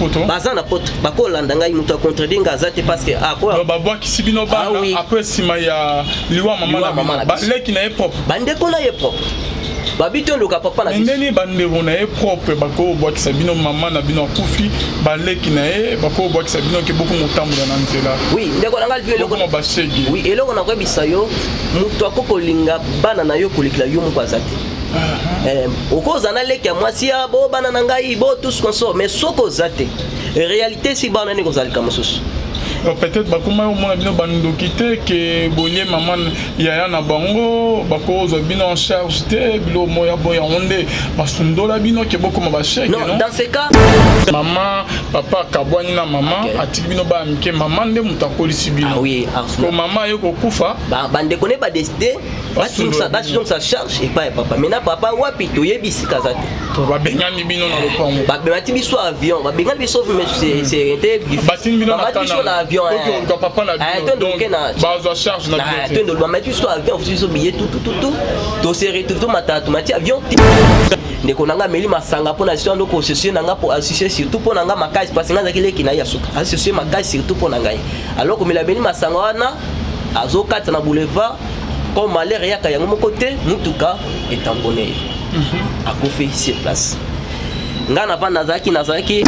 Poto. Baza na Poto, bakolanda ngai, moto acontredire nga aza te, parce que ah, babwakisi bino bana. Ah, oui. Après, nsima ya liwa mama na bino, baleki na ye propre? Bandeko na ye propre babi toluka papa na biso. Ndeni bandeko na ye propre bakobwakisa bino? Mama na bino akufi, baleki na ye bakobwakisa bino ke boko motambola na nzela? Oui, ndeko na ngai. Eloko bashege. Oui, eloko nakoyebisa yo, moto akoki kolinga bana na yo kolekela yo moko aza te. Okozala na leki ya mwasi ya bo bana na ngai bo tous consort, mais soki oza te, réalité si bana nini kozalika mosusu. Peut-être bakoma omona bino bandoki te, ke bolie mama yaya na bango, bakozwa bino en charge te, biloko moya boye, yango nde basundola bino ke bokoma bashege. Non, dans ce cas Mama, papa akabwani na mama. Atiki bino bana mike, mama nde moto akolisi bino. Ah, oui. Ko mama aye kokufa. Bandeko ne badécider basongisa charge epai ya papa. Maintenant, papa wapi? Toyebi esika aza te. Babengani bino na lopango? Bamati biso avion, babengani biso. Batindi bino? Bamati biso na avion. Papa na bino bazwa charge na bino? Bamati biso avion, futi biso billet, tutututu, tose retrouve, tomata, tomati avion. Ndeko na nga ameli masanga mpo na histoire ndoko osoucier na nga, po asoucier surtout mpo na nga makasi, parce nga azalaki leki na ye ya suka, asoucier makasi surtout mpo na ngai. Alors komela, ameli masanga wana, azokata na boulevard, comme malheur eyaka yango moko te, mutuka etamponne ye, akufi sur place. Nga na vanda, nazalaki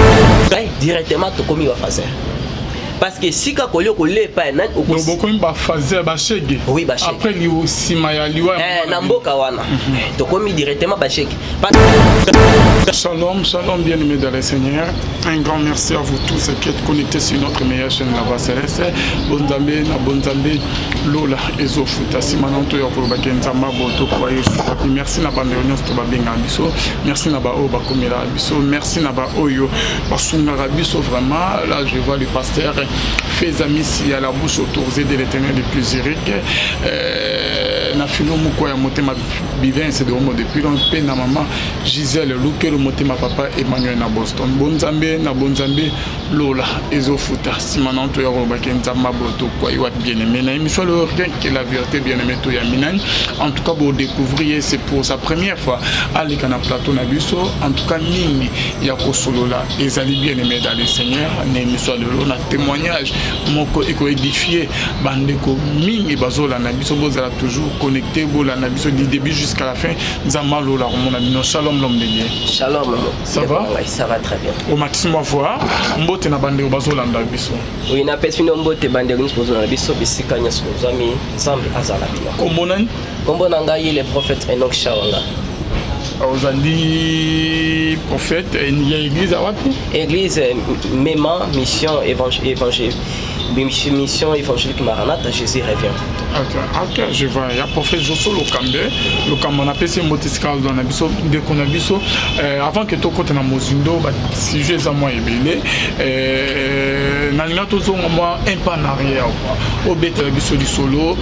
directement, tokomi baphaseur, parce que esika kolia, kolia epai nani? Bokomi baphaseur, bashege? Oui, bashege. Après nsima ya liwa? Na mboka wana tokomi directement bashege. Shalom, shalom, bien-aimés dans le Seigneur. Un grand merci à vous tous qui êtes connectés sur notre meilleure chaîne, La Voix Céleste. Bonzambe, na Bonzambe, Lola, Ezofuta, Simana, Toyo, Kolobaki, Nzamba, Boto, Kwaye, Sukapi. Merci na bande nyonso to babenga biso. Merci na ba oyo bakomela biso. Merci na ba oyo basungaka biso vraiment. Là, je vois le pasteur Fezamisi à la bouche autorisée de l'Éternel depuis Zurich. Na filo moko ya motema Bivense de Homo depuis donc mpe na mama Gisèle Lukelo motema, papa Emmanuel na Boston. Bonzambe na bonzambe, Lola ezofuta. Nsima na toya kolobaki Nzambe aboto kwai wapi. Bien aimé, na émission le Rien que la vérité, bien aimé, toyambi nani? En tout cas, bodécouvrir, c'est pour sa première fois aleka na plateau na biso. En tout cas, mingi ya kosolola ezali, bien aimé dans le Seigneur. Na émission ya lelo, na témoignage moko ekoédifie bandeko mingi bazolanda biso. Bozala toujours connecté, bolanda biso du début jusqu'à la fin. Nzambe alola komona bino. Shalom, l'homme de Dieu. Shalom. Ça va? Ça va très bien. Omatisi mwa voix. Mbote na bandeko bazolanda biso. Oui, napesi bino mbote, bandeko nyonso bozolanda biso bisika nyonso bozwami. Nzambe azala bino. Kombo nani? Kombo na ngai, le prophète Enoch Shawanga. Ozali prophète ya église awapi? Église Mema, mission évangile, mission évangélique Maranatha, Jésus revient. Ok, je vois ya prophète Joso Lokambe Lokambo. Napesi mbote esika azwa na biso, ndeko na biso. Avant ke tokɔta na mozindo, basujet eza mwa ebele. Nalinga tozonga mwa un pas en arrière, quoi. Obetela biso lisolo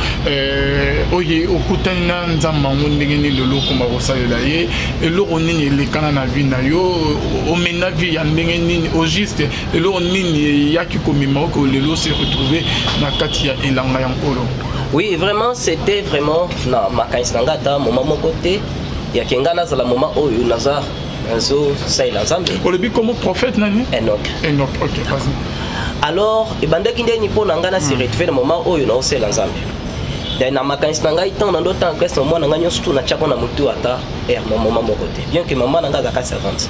oyo okutani na Nzambe yango ndenge nini, lelo okoma kosalela ye, eloko nini elekana na vie na yo, omena vie ya ndenge nini, au juste eloko nini eyaki komema oko lelo se retrouver na kati ya elanga ya Nkolo? Oui, vraiment, c'était vraiment na makanisi na ngai ata moment moko te yake ngai nazala moment oyo naza nazosalela Nzambe. Olobi komo prophète nani? Enoch. Enoch, ok, vas-y. Alors, ebandaki ndeni mpo na ngai na se retrouve na moment oyo naosalela Nzambe? Na makanisi na ngai, ntango na ndo ntango classe na mwana ngai nyonso tu natiako na motu ata ere moment moko te, bien que mama na ngai azalaka servante.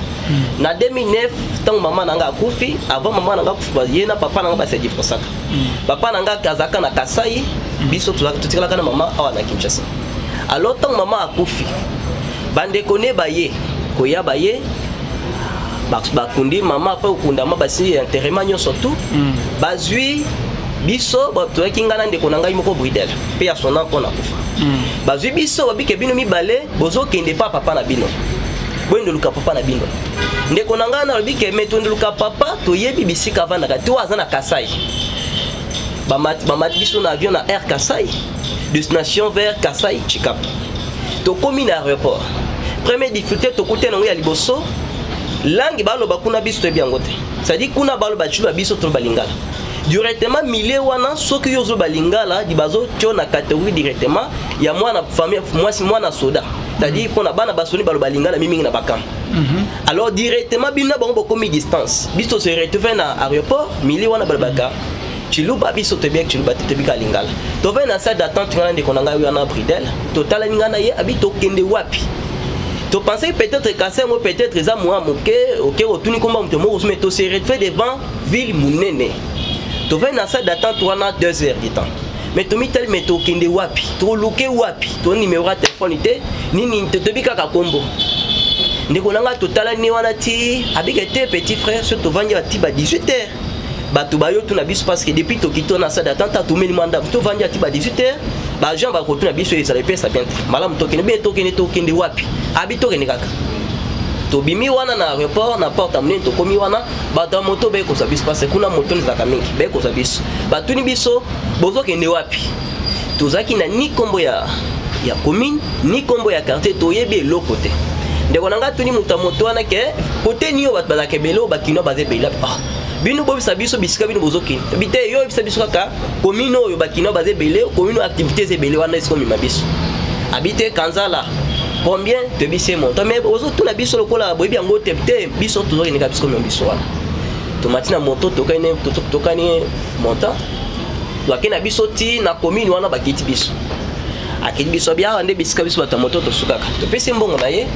Na 2009, ntango mama na ngai akufi, avant mama na ngai akufi, ye na papa na ngai base divorçaka. Papa na ngai azalaka na Kasai, biso totikalaka na mama awa na Kinshasa. Alors, ntango mama akufi, bandeko ne baye koya, baye bakundi mama. Apres kokundama, basili enterrement nyonso tu, bazwi biso, toyaki ngai na ndeko na ngai moko Bridel mpe ya sona mpo na kufa. Bazwi biso, babike bino mibale bozokende pa papa na bino, boyendoluka papa na bino. Ndeko na ngai nalobi ke me tondoluka papa, toyebi bisika avandaka te, oyo aza na Kasai. Bamati biso na avion na Air Kasai, destination vers Kasai Chikapa. Tokomi na aéroport, première difficulté tokuti nango ya liboso, langue baloba kuna biso toyebi yango te. C'est-à-dire kuna baloba tshiluba, biso toloba lingala. Directement milieu wana, soki yo ozoloba lingala, di bazotio na catégorie directement ya mwana famille, mwasi mwana soda. C'est-à-dire mpona bana basoni baloba lingala mingi na bacamp. Alors directement bino na bango bokomi distance. Biso se retrouve na aéroport mili wana, balobaka Tshiluba, biso toyebi Tshiluba te, toyebi kaka lingala. Tovai na salle d'attente wana, ndeko na ngai wana Bridel, totalani ngai na ye, abi tokende wapi? Topensaki peut-être Kasai yango peut-être eza mwa moke, oke otuni komba moto moko, mais tose retrouve devant ville monene. Tovai na salle d'attente wana 2 heures du temps, mais tomitali, mais tokende wapi? Toluke wapi? To numéro ya telefone te, nini, toyebi kaka kombo. Ndeko na ngai, totalani wana ti abike te. Petit frère, so tovandi ati ba 18 heures, bato bayotuna biso, parce que depuis tokiti na salle d'attente, tomeli mwa ndambo, tovandi ati ba 18 heures, baagent bakotuna biso, ezala epesa bien te. Malamu tokende bien, tokende, tokende wapi? Abi tokende kaka. Tobimi wana na aéroport, na porte ya monene, tokomi wana, bato ya moto baye kozwa biso, parce kuna moto ezalaka mingi. Baye kozwa biso, batuni biso: bozokende wapi? Tozalaki na ni nkombo ya commune, ni nkombo ya quartier, toyebi eloko te. Ndeko na ngai atuni moto ya moto wana ke kote nini oyo bato bazalaka ebele, oyo bakinois baza ebele. Ah, bino bobisa biso bisika bino bozokende. Bi te, yo oyebisa biso kaka commune oyo bakinois baza ebele, commune oyo activité eza ebele, wana esika omema biso. Abi te, Kanzala combien? Toyebisi ye montant. Mais ozotuna biso lokola boyebi yango te. Te, biso tozokende kaka, biso komema biso wana. Tomati na moto, tokani montant, toake na biso ti na commune wana. Bakiti biso, akiti biso, abi awa nde bisika biso bato ya moto tosukaka. Topesi mbongo na ye.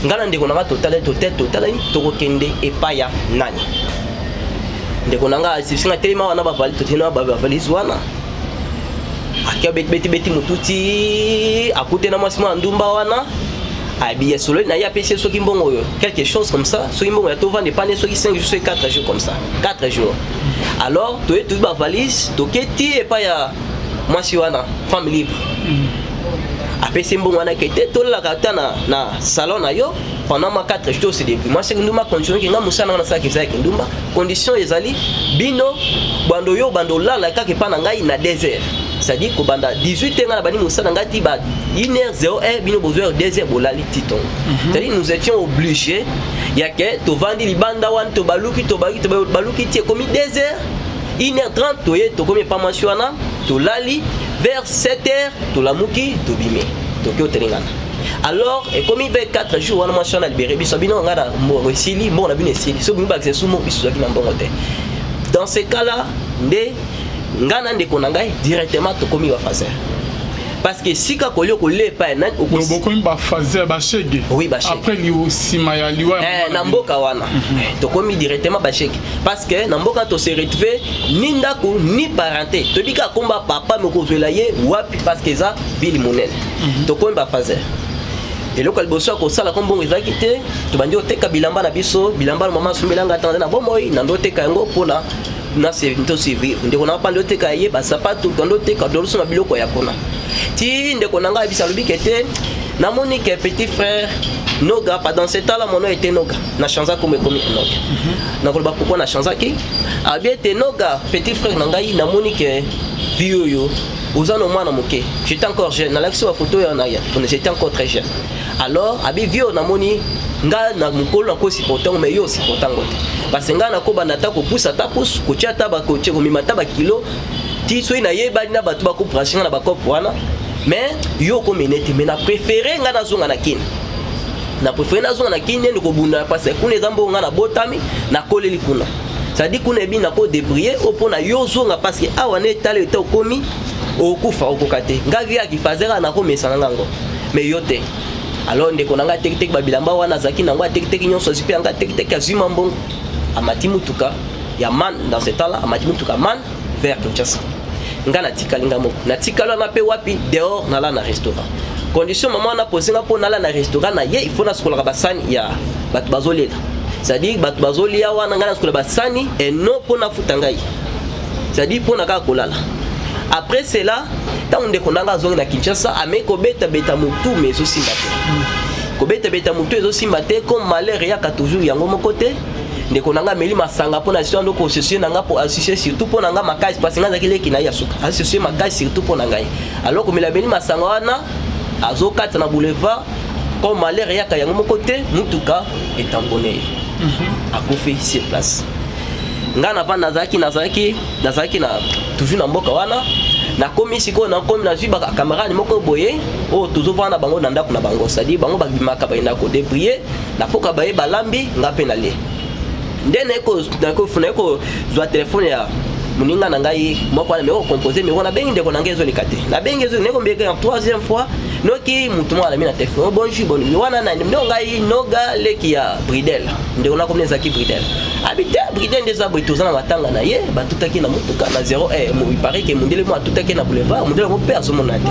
Ngai na ndeko na nga totala, totala, totalani, tokokende epai ya nani? Ndeko na nga asinga telema wana, bavali, totena bavalise wana, ake betibeti motu ti akute na mwasi mwana ndumba wana. Abi sololi na ye, apesi ye soki mbongo oyo, quelque chose comme ça, soki mbongo ya tovanda epane, soki 5 jours, soki 4 jours comme ça, 4 jours. Alors toye, tozwi bavalise, toketi epai ya mwasi wana, femme libre. Apesi mbongo wana ke te, tolalaka ata na salon na yo pendant ma 4 jours, tose début. Mwasi ndumba, condition ke nga mosala nanga nasalaka ezalaki ndumba, condition ezali bino bando yo bando olala kaka epa na ngai na 2 heures, c'est-à-dire kobanda 18 heures nga na bandi mosala ngai ti ba 1 heure 01, bino bozwa heure 2 heures, bolali ti tongo. C'est-à-dire nous étions obligés ya ke tovandi libanda wana, tobaluki, tobaluki, tobaluki ti ekomi 2 heures, 1 heure 30, toye, tokomi epa mwasi wana, tolali. Vers 7 heures tolamuki, tobimi, toki otelengana. Alors ekomi vers 4 jours wana, mwasi wana libéré biso. Bino nga na mbongo esili, mbongo na bino esili, so bino bakisa su mbongo, biso tozwaki na mbongo te. Dans ce cas là nde nga na ndeko na ngai directement tokomi baphaseur, parce que sika kolia, kolia epai ya nani? Donc bokomi baphaseur, bashege? Oui, bashege. Après nsima ya liwa ya Eh, mwana na bino. mboka wana tokomi directement bashege, parce que na mboka tose retrouve ni ndako ni parenté, toyebi kaka komba papa, me kozwela ye wapi? Parce que eza ville monene. Tokomi baphaseur. Eloko ya liboso ya kosala, ko mbongo ezalaki te, tobandi koteka bilamba na biso, bilamba na mama asombelanga ata na bomoi, nando oteka yango mpona tosurvivre. Ndeko na nga mpa oteka ye basapatu, tondo oteka, dolosoma biloko ya kuna ti ndeko na ngai ayebisa, alobi ke te, namoni ke petit frère Noga, pas dans ce temps là mon nom était Noga, na changea kombo, ekomi Noga. Nakoloba pourquoi na changeaki. Abi ete Noga, petit frère na ngai, namoni ke vie oyo oza no mwana moke. J'étais encore jeune, nalakisi bafoto oyo na j'étais encore très jeune. Alors abi vie oyo namoni nga na mokolo nakosupporte yango, mais yo osupporte yango te, parce que ngai nakobanda ata kopusa ata pusu, kotia ata bakotie, komema ata bakilo ti soki nayebani na bato bakobranche nga na bakope wana, mais yo okomene te. Mais na préféré ngai nazonga na Kini, na préféré nazonga na Kini nde kobunda, parce que kuna eza mbongo, ngai nabotami, nakoleli kuna, c'est-à-dire kuna ebi nakodébrouiller oyo mpo na yo ozonga, parce que awa na etala ete okomi okokufa, okoka te. Ngai vie ya kiphaseur nakomesana ngango, mais yo te. Alors ndeko na ngai atekiteki babilamba wana azalaki nango, atekiteki nyonso, azwi mpe yanga, atekiteki, azwi ma mbongo, amati mutuka ya man. Dans ce temps là amati mutuka man vers Kinshasa. Ngai natikali nga moko, natikali wana mpe wapi? Dehors, nala na restaurant. Condition mama wana pose nga mpo nala na restaurant na ye, il faut nasukolaka basani ya bato bazolela, c'est-à-dire bato bazolia wana, ngai nasukola basani eno mpo nafuta ngai, c'est-à-dire mpo na kaka kolala. Après cela, ntango ndeko na nga azongi na Kinshasa, amei kobetabeta motu, mais ezosimba te. Kobetabeta motu ezosimba te, comme malheur eyaka toujours yango moko te. Ndeko na nga ameli masanga mpo na histoire ndoko osoucier na nga, asoucier surtout mpo na nga makasi, parce nga azalaki leki na ye ya suka, asoucier makasi surtout mpo na ngai. Alors komela, ameli masanga wana, azokata na boulevard, comme malheur eyaka yango moko te, mutuka etamponne ye, akufi sur place. Nga na vanda, nazalaki na toujours na mboka wana. Nakomi sikoyo, nakomi, nazwi bacamarade moko boye oyo tozovanda na bango na ndako na bango, c'est-à-dire bango babimaka, bakenda kodébrouiller na mpoka, baye balambi, nga mpe nalie. Nde naye kozwa telefone ya moninga na ngai moko wana, meko composer meko, nabengi ndeko na ngai, ezoleka te. Nabengi, ezo kombeka ya troisième fois, noki mutu moko alami na telefone: "Oh, bonjour, bon wana nani?" Nde ngai noga leki ya Bridel, ndeko na komini ezalaki Bridel. Abi te, Bridel nde eza boye, toza na matanga na ye, batutaki na motuka na 0 eh, il paraît que mondele mo atutaki na boulevard, mondele yango mpe azomona te.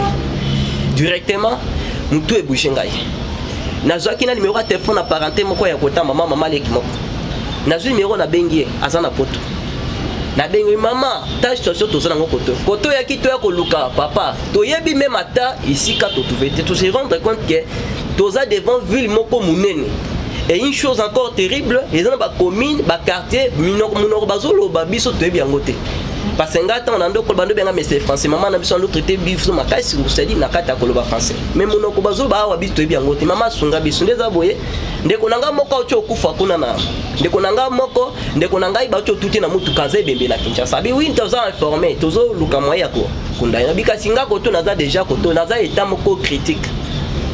Directement mutu ebouge ngai, nazwaki na numéro ya telefone na parenté moko ya kota mama, mama leki moko. Nazwi numéro, nabengi ye, aza na Poto. Nabengi: "Mama, ta situation toza nango, koto koto oyaki toya koluka papa, toyebi même ata esika totrouve te." Tose rendre compte que toza devant ville moko monene. Et une chose encore terrible, eza na bacommune, baquartier, minoko bazoloba, biso toyebi yango te, parce que ngai ntango na ndo koloba, ndo benga monsieur français, mama na biso ando traité biso makasi, c'est-à-dire na kati ya koloba français, mais monoko bazoloba awa, biso toyebi yango te. Mama, asunga biso, nde eza boye, ndeko na ngai moko auti okufa kuna na ndeko na ngai moko, ndeko na ngai bauti otuti na mutuka, aza ebembe na Kinshasa. Abi oui, toza informé, tozoluka moyen ya kokunda ye. Nabi kasi nga koto naza déjà, koto naza état moko critique,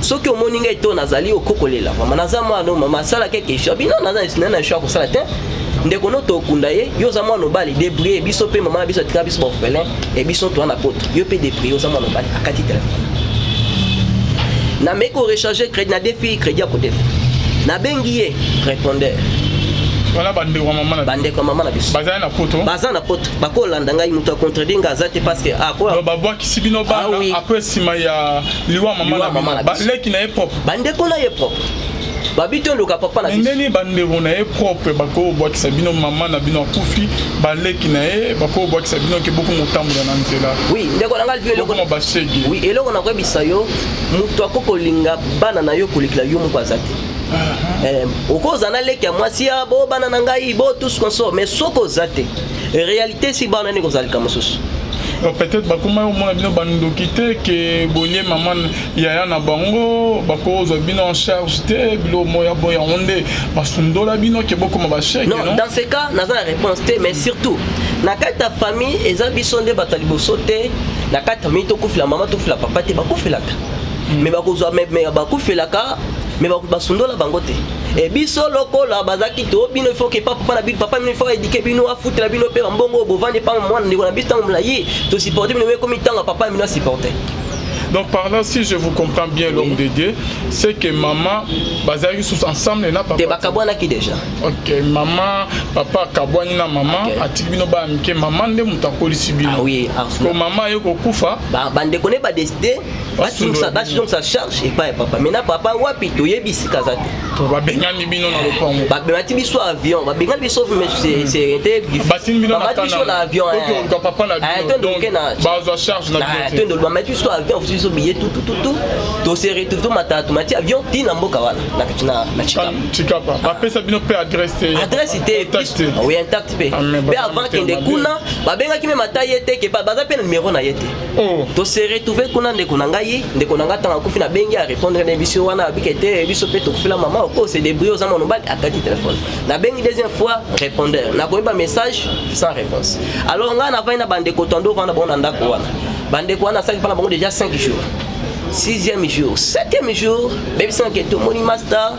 soki omoni ngai to nazali okokolela, mama, naza mwana, mama asala quelque chose. Abi non, naza na choix kosala te, ndeko no tokunda ye, yo oza mwana mobali, débrouille. Biso mpe mama na biso atika biso baorphelin e, biso toza na Poto, yo mpe débrouille, oza mwana mobali. Akati telefone. Nameki korecharge crédit, na defi crédit ya kodefi, nabengi ye, répondeur. Wana bandeko ya mama na Bandeko ya mama na biso. Bazali na Poto? Baza na Poto, bakolanda ngai, moto akontredire nga aza te, parce que Donc babwakisi bino bana? Ah oui. Après nsima ya liwa mama Liwa na mama bino, na biso. Baleki na ye propre? Bandeko na ye propre, babi toluka papa na biso. Ndeni bandeko na ye propre bakobwakisa bino? Mama na bino akufi, baleki na ye bakobwakisa bino ke boko motambola na nzela? Oui, ndeko na ngai livi, eloko Bokoma bashege? Oui, eloko nakoyebisa yo, moto akoki kolinga bana na yo kolekela yo moko aza te. Okozala na leki ya mwasi ya bo bana na ngai bo tous consort, mais soki oza te, réalité si bana nini kozalika mosusu. Donc peut-être bakoma omona bino bandoki te, ke bolie mama yaya na bango, bakozwa bino en charge te, biloko moya boye, yango nde basundola bino ke bokoma bashege? Non, dans ce cas naza na réponse te, mais surtout na kati ya famille, eza biso nde bato ya liboso te na kati ya famille tokufela mama, tokufela papa te. Bakufelaka, mais bakozwa, mais bakufelaka, mais basundola bango te. E biso lokola bazalaki to bino, il faut que papa na bino, papa bino, il faut éduquer bino, afutela bino mpe bambongo, bovandi pa mwana ndeko na biso ntango molai, tosupporte bino, ekomi ntango papa bino asupporte. Donc par là, si je vous comprends bien, l'homme de Dieu, c'est que maman, bazalaki sous ensemble na papa? Te, bakabwanaki déjà. Ok, maman, papa akabwani na mama, atiki bino bana mike, mama nde moto akolisi bino. Ah oui. Ko mama aye kokufa. Bandeko ne badécider Basundola bino. Basungisa charge epai ya papa. Maintenant papa wapi? Toyebi esika aza te. To babengani bino na lopango? Babemati biso avion, babengani biso, mais c'était Batindi bino na Bamati biso na avion. Ok, oluka papa na bino, donc bazwa charge na bino te. Tondo bamati biso avion, futi biso billet, tout tout tout tout, tose retrouve, tomata, tomati avion ntina mboka wana na Chikapa. Chikapa, bapesa bino mpe adresse te? Adresse te. Contact te? Oui, intact mpe. Ah, mais Mpe avant baza kende mabe. kuna, babengaki même ata ye te, ke baza mpe na numéro na ye te. Oh. Tose retrouve kuna, ndeko na ngai, ndeko na ngai ntango akufi, nabengi, arépondre na biso wana, abike te, biso mpe tokufela mama, oko se débrouille, oza mwana mobali. Akati telefone. Nabengi deuxième fois, répondeur. Nakoyeba message sans réponse. Alors ngai navandi na bandeko, tondo ovanda bango na ndako wana, bandeko wana asalaki mpa na bango déjà 5 jours, sixième jour, septième jour, bebisanga tomoni master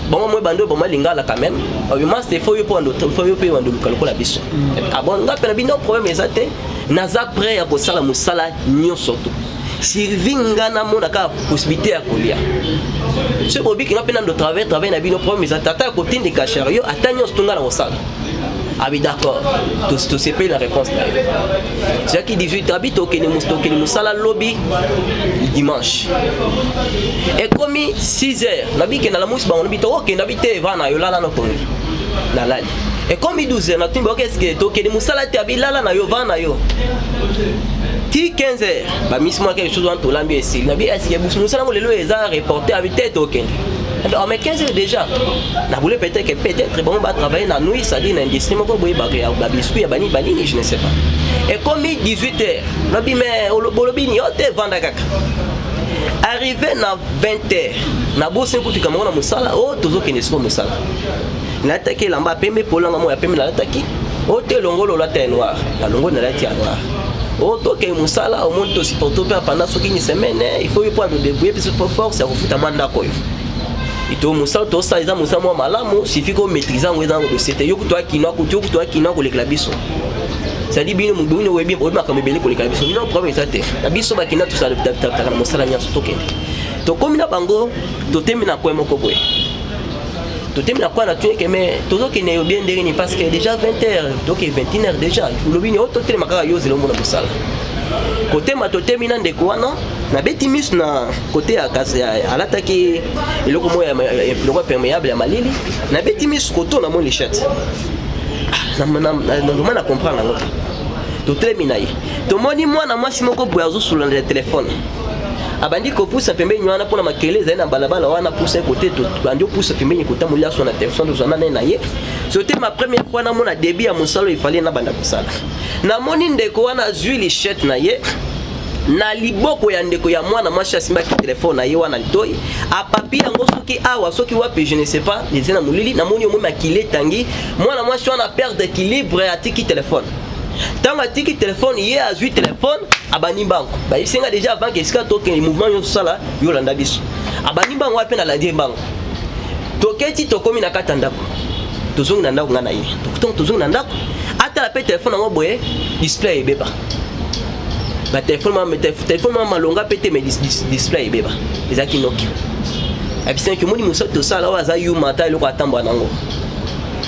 bango moi bando bama lingala quand même, oyo master, faut yo mpo bando, faut yo mpe bando luka lokola biso. Ah bon, nga mpe na bino, problème eza te, naza prêt ya kosala mosala nyonso to survie nga namona kaka possibilité ya kolia. Soki bobiki nga mpe nando travail, travail na bino, problème eza te, ata ya kotindika chariot, ata nyonso to nga na kosala. Abi d'accord, tosepeli na réponse na yo. Ezalaki 18, abi tokende tokende mosala lobi dimanche. Ekomi 6 heures, nabike nalamusi bango, nabi tokokende, abi te, va na yo, lala nopongi. Nalali, ekomi 12 heures, natuni bango: eske tokende mosala te? Abi lala na yo, va na yo. Ti 15 heures, bamisi mwa quelque chose wana, tolambi, esili. Nabi eske mosala yango lelo eza reporté? Abi te, tokende. Oh, mais 15 heures déjà, naboule peut-être que peut-être bango batravaille na nuit, c'est-à-dire na industrie moko boye babiscuit ya banini banini, je ne sais pas. Ekomi 18 heures, nabi mais bolobi nini? Yo te, vanda kaka. Arrivé na 20 heures, nabosani kutuka mango na mosala oyo tozokende sikoyo mosala. Nalataki elamba ya pembe, polanga moko ya pembe nalataki. Oyo te, elongolo olata ya noir, nalongoli, nalati ya noir. O tokende mosala, omoni tosupporte mpe pendant soki une semaine, il faut yo mpo adébrouiller biso mpo force ya kofuta mwa ndako oyo. To mosala tosala eza mosala mwa malamu, suffit ko maîtrise yango, eza yango dossier te. Yo kutu akinoa kutu, yo kutu akinoa kolekela biso, c'est-à-dire bino bino oyebi oyebi makambo ebele kolekela biso. Bino problème eza te na biso bakina, tosalaka na mosala nyonso. Tokende, tokomi na bango, totemi na coin moko boye, totemi na coin na tuneke, mais tozokende yo bien ndenge nini? Parce que déjà 20 heures, toke 21 heures déjà. Olobi ni o totelema kaka, yo ozela omona mosala kotema. Totemi na ndeko wana, nabeti miso na kote ya kasi, alataki eloko moko eloko imperméable ya malili. Nabeti miso koto, namoni lichette ndoma na comprendre yango te. Totelemi na ye, tomoni mwana mwasi moko boye azosolola na telefone, abandi kopusa pembeni wana mpona makele ezali na balabala wana. Pusa kote, bandi opusa pembeni kota moliaso na telefone, tozwana naye na ye. C'était ma première fois namona début ya mosala. Efali nabanda kosala, namoni ndeko wana azwi lichette na ye na liboko ya ndeko ya mwana mwasi asimbaki telefone na ye wana litoi, apapi yango soki awa, soki wapi, je ne sais pas, eza na molili. Namoni omoi makili etangi. Mwana mwasi wana perdre équilibre, atiki telefone. Ntango atiki telefone, ye azwi telefone, abandi mbango. Bayebisi nga déjà avant ke esika tokende, mouvement nyonso osala, yo olanda biso. Abandi mbango wana mpe nalandi ye mbango. Toketi, tokomi na kati ya ndako, tozongi na ndako, nga na ye. Ntango tozongi na ndako, atala mpe telefone yango boye, display ebeba. Batelefone, telefone ma malonga mpe te, mais display ebeba, ezalaki Nokia. Abisanaki omoni mosala tosala oyo aza yuma, ata eloko atambola nango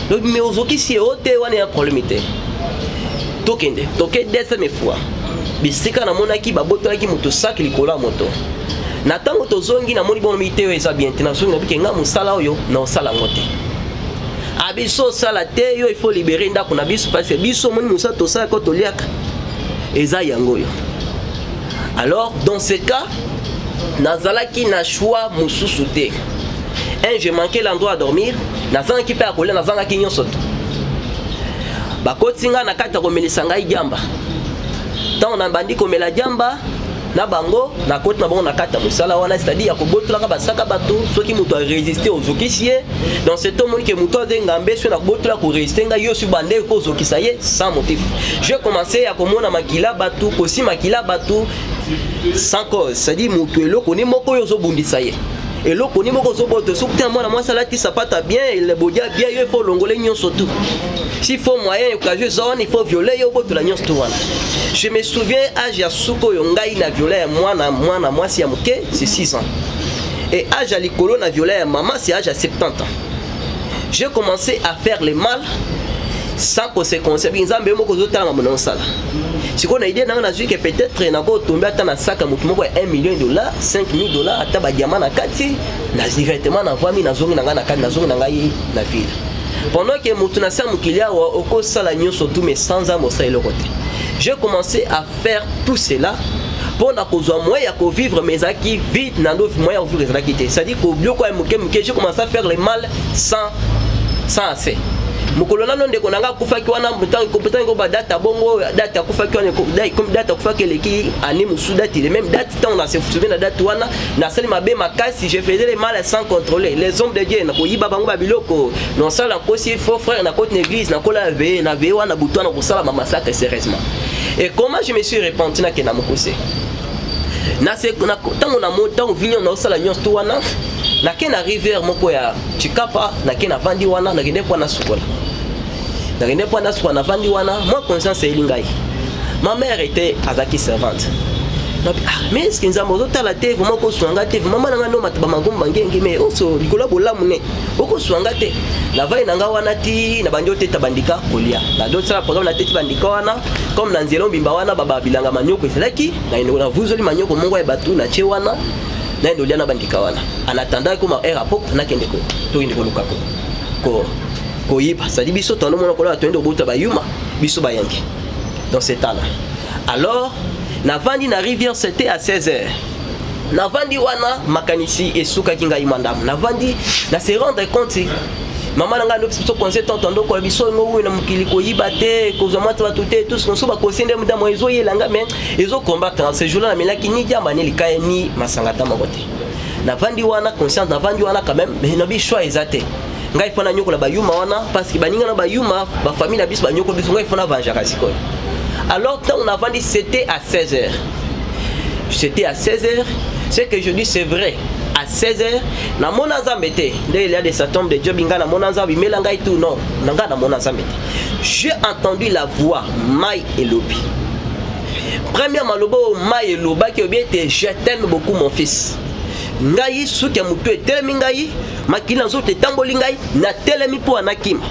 lobi, mais ozokisi ye o te, wana ya problème te. Tokende, toke deuxième fois bisika namonaki babotolaki moto saki likolo ya moto. Na ntango tozongi, namoni bono mite oyo eza bien te. Nazongi, nabike nga mosala oyo naosala yango te. Abiso osala te, yo il faut libérer ndako na biso, parce que biso omoni mosala tosalaka, toliaka eza yango oyo. Alors dans ce cas, nazalaki na choix mosusu te. Un, je manquais l'endroit à dormir, nazangaki mpe ya kolia, nazangaki nyonso. To bakoti nga na kati ya komelisa ngai diamba. Ntango nabandi komela diamba na bango, nakoti na bango na kati ya mosala wana, c'est-à-dire ya kobotolaka basaka bato. Soki moto arésister, ozokisi ye. Dans ce temps, omoni ke moto aze ngambe, soki nakobotola, korésister ngai, yo si bande kozokisa ye sans motif. Je commencé ya komona makila bato, kosi makila bato sans cause, c'est-à-dire moto eloko ni moko oyo ozobundisa ye, eloko ni moko ozoboto. Soki te mwana mwasi alati sapata bien, bodia bien, yo il faut olongole nyonso tout. S'il faut moyen, occasion eza wana, il faut violer ye, obotola nyonso tout wana. Je me souviens, âge ya suka oyo ngai na violer ya mwana mwasi ya moke, c'est 6 ans, et âge ya likolo na violer ya mama, c'est âge ya 70 ans. J'ai commencé à faire le mal sans conséquence. Nzambe yo moko ozotala mambo na osala. Sikoyo na idée nanga, nazwi ke peut-être nakotombe ata na saka motu moko ya 1 million de dollars, 5000 $, ata badiamant na kati, na directement navwami, nazongi na ngai na kati, nazongi na ngai na ville. Pendant ke motu na se ya mokili awa okosala nyonso tu, mais sans âme osala eloko te. J'ai commencé à faire tout cela mpo na kozwa moyen ya kovivre, mais ezalaki vide na ndo moyen ya kovivre ezalaki te, c'est-à-dire kobiloko ya moke moke. J'ai commencé à faire le mal sans assez. Mokolo nano ndeko na nga akufaki wana, ntango badate bongo, date akufaki wana, date akufaki eleki année mosusu, date le même date. Ntango na se souviens na date wana, nasali mabe makasi. Je faisais le mal sans contrôler les hommes de Dieu, nakoyiba bango babiloko, nosala nkosi faux frère, nakoti na église, nakola veille na veille wana, butu wana kosala bamassacre sérieusement. Et comment je me suis repenti? Nakenda mokuse ntango ntango vinyo naosala nyonso tu wana, nake na rivière moko ya Chikapa, nake navandi wana, nakende mpo nasukola, nakende mpo nasukola, navandi wana, mwa conscience eyeli ngai. Ma mère était, azalaki servante. Ah, mais est ce que Nzambe ozotala te? Vraiment okosunga nga te? Vraiment mama na nga nomata bamagomba ngenge, mais oso likolo ya bolamu ne okosunga nga te. Navai na nga wana ti na bandi oteta bandika kolia, nadosala programme, nateti bandika wana comme na nzela obimba wana babilanga manioko ezalaki, navuzoli manioko moko ya bato, natie wana, nayende olia na bandika wana en attendant koma heure apoko nakende tokende koluka koyiba. C'est-à-dire biso tonomona kola, toyende kobota bayuma, biso bayanke dans ce temps là. Alors navandi na rivière, c'était à 16 heures, navandi wana, makanisi esukaki ngai mwa ndambo. Navandi na se rendre compte, mama na ngai ndo biso conseil tonto ndokola biso ngo oyo na mokili, koyiba te, kozwa mwati bato te, tout so bakosi nde ndambo ezoyela nga, mais ezocombattre. Ce jour là namelaki ni diamba ni likaya ni masanga ta moko te. Navandi wana, conscience, navandi wana quand même, mais nabi choix eza te. Ngai fo nanyokola bayuma wana, parce que baninga na bayuma, bafamille na biso banyokola biso, ngai fo navangeaka sikoyo. Alors ntango navandi, c'était à 16 heures, c'était à 16 heures. Ce que je dis, c'est vrai. À 16 heures, namona Nzambe te nde il y a des certain de Dieu binga namona Nzambe imela ngai tout. Non, na ngai namona Nzambe te. J'ai entendu la voix, mai elobi. Première maloba oyo mai elobaki, oyebi ete: "Je t'aime beaucoup, mon fils." Ngai suki ya motu etelemi, ngai makili na nzoto etamboli, ngai natelemi mpo anakima.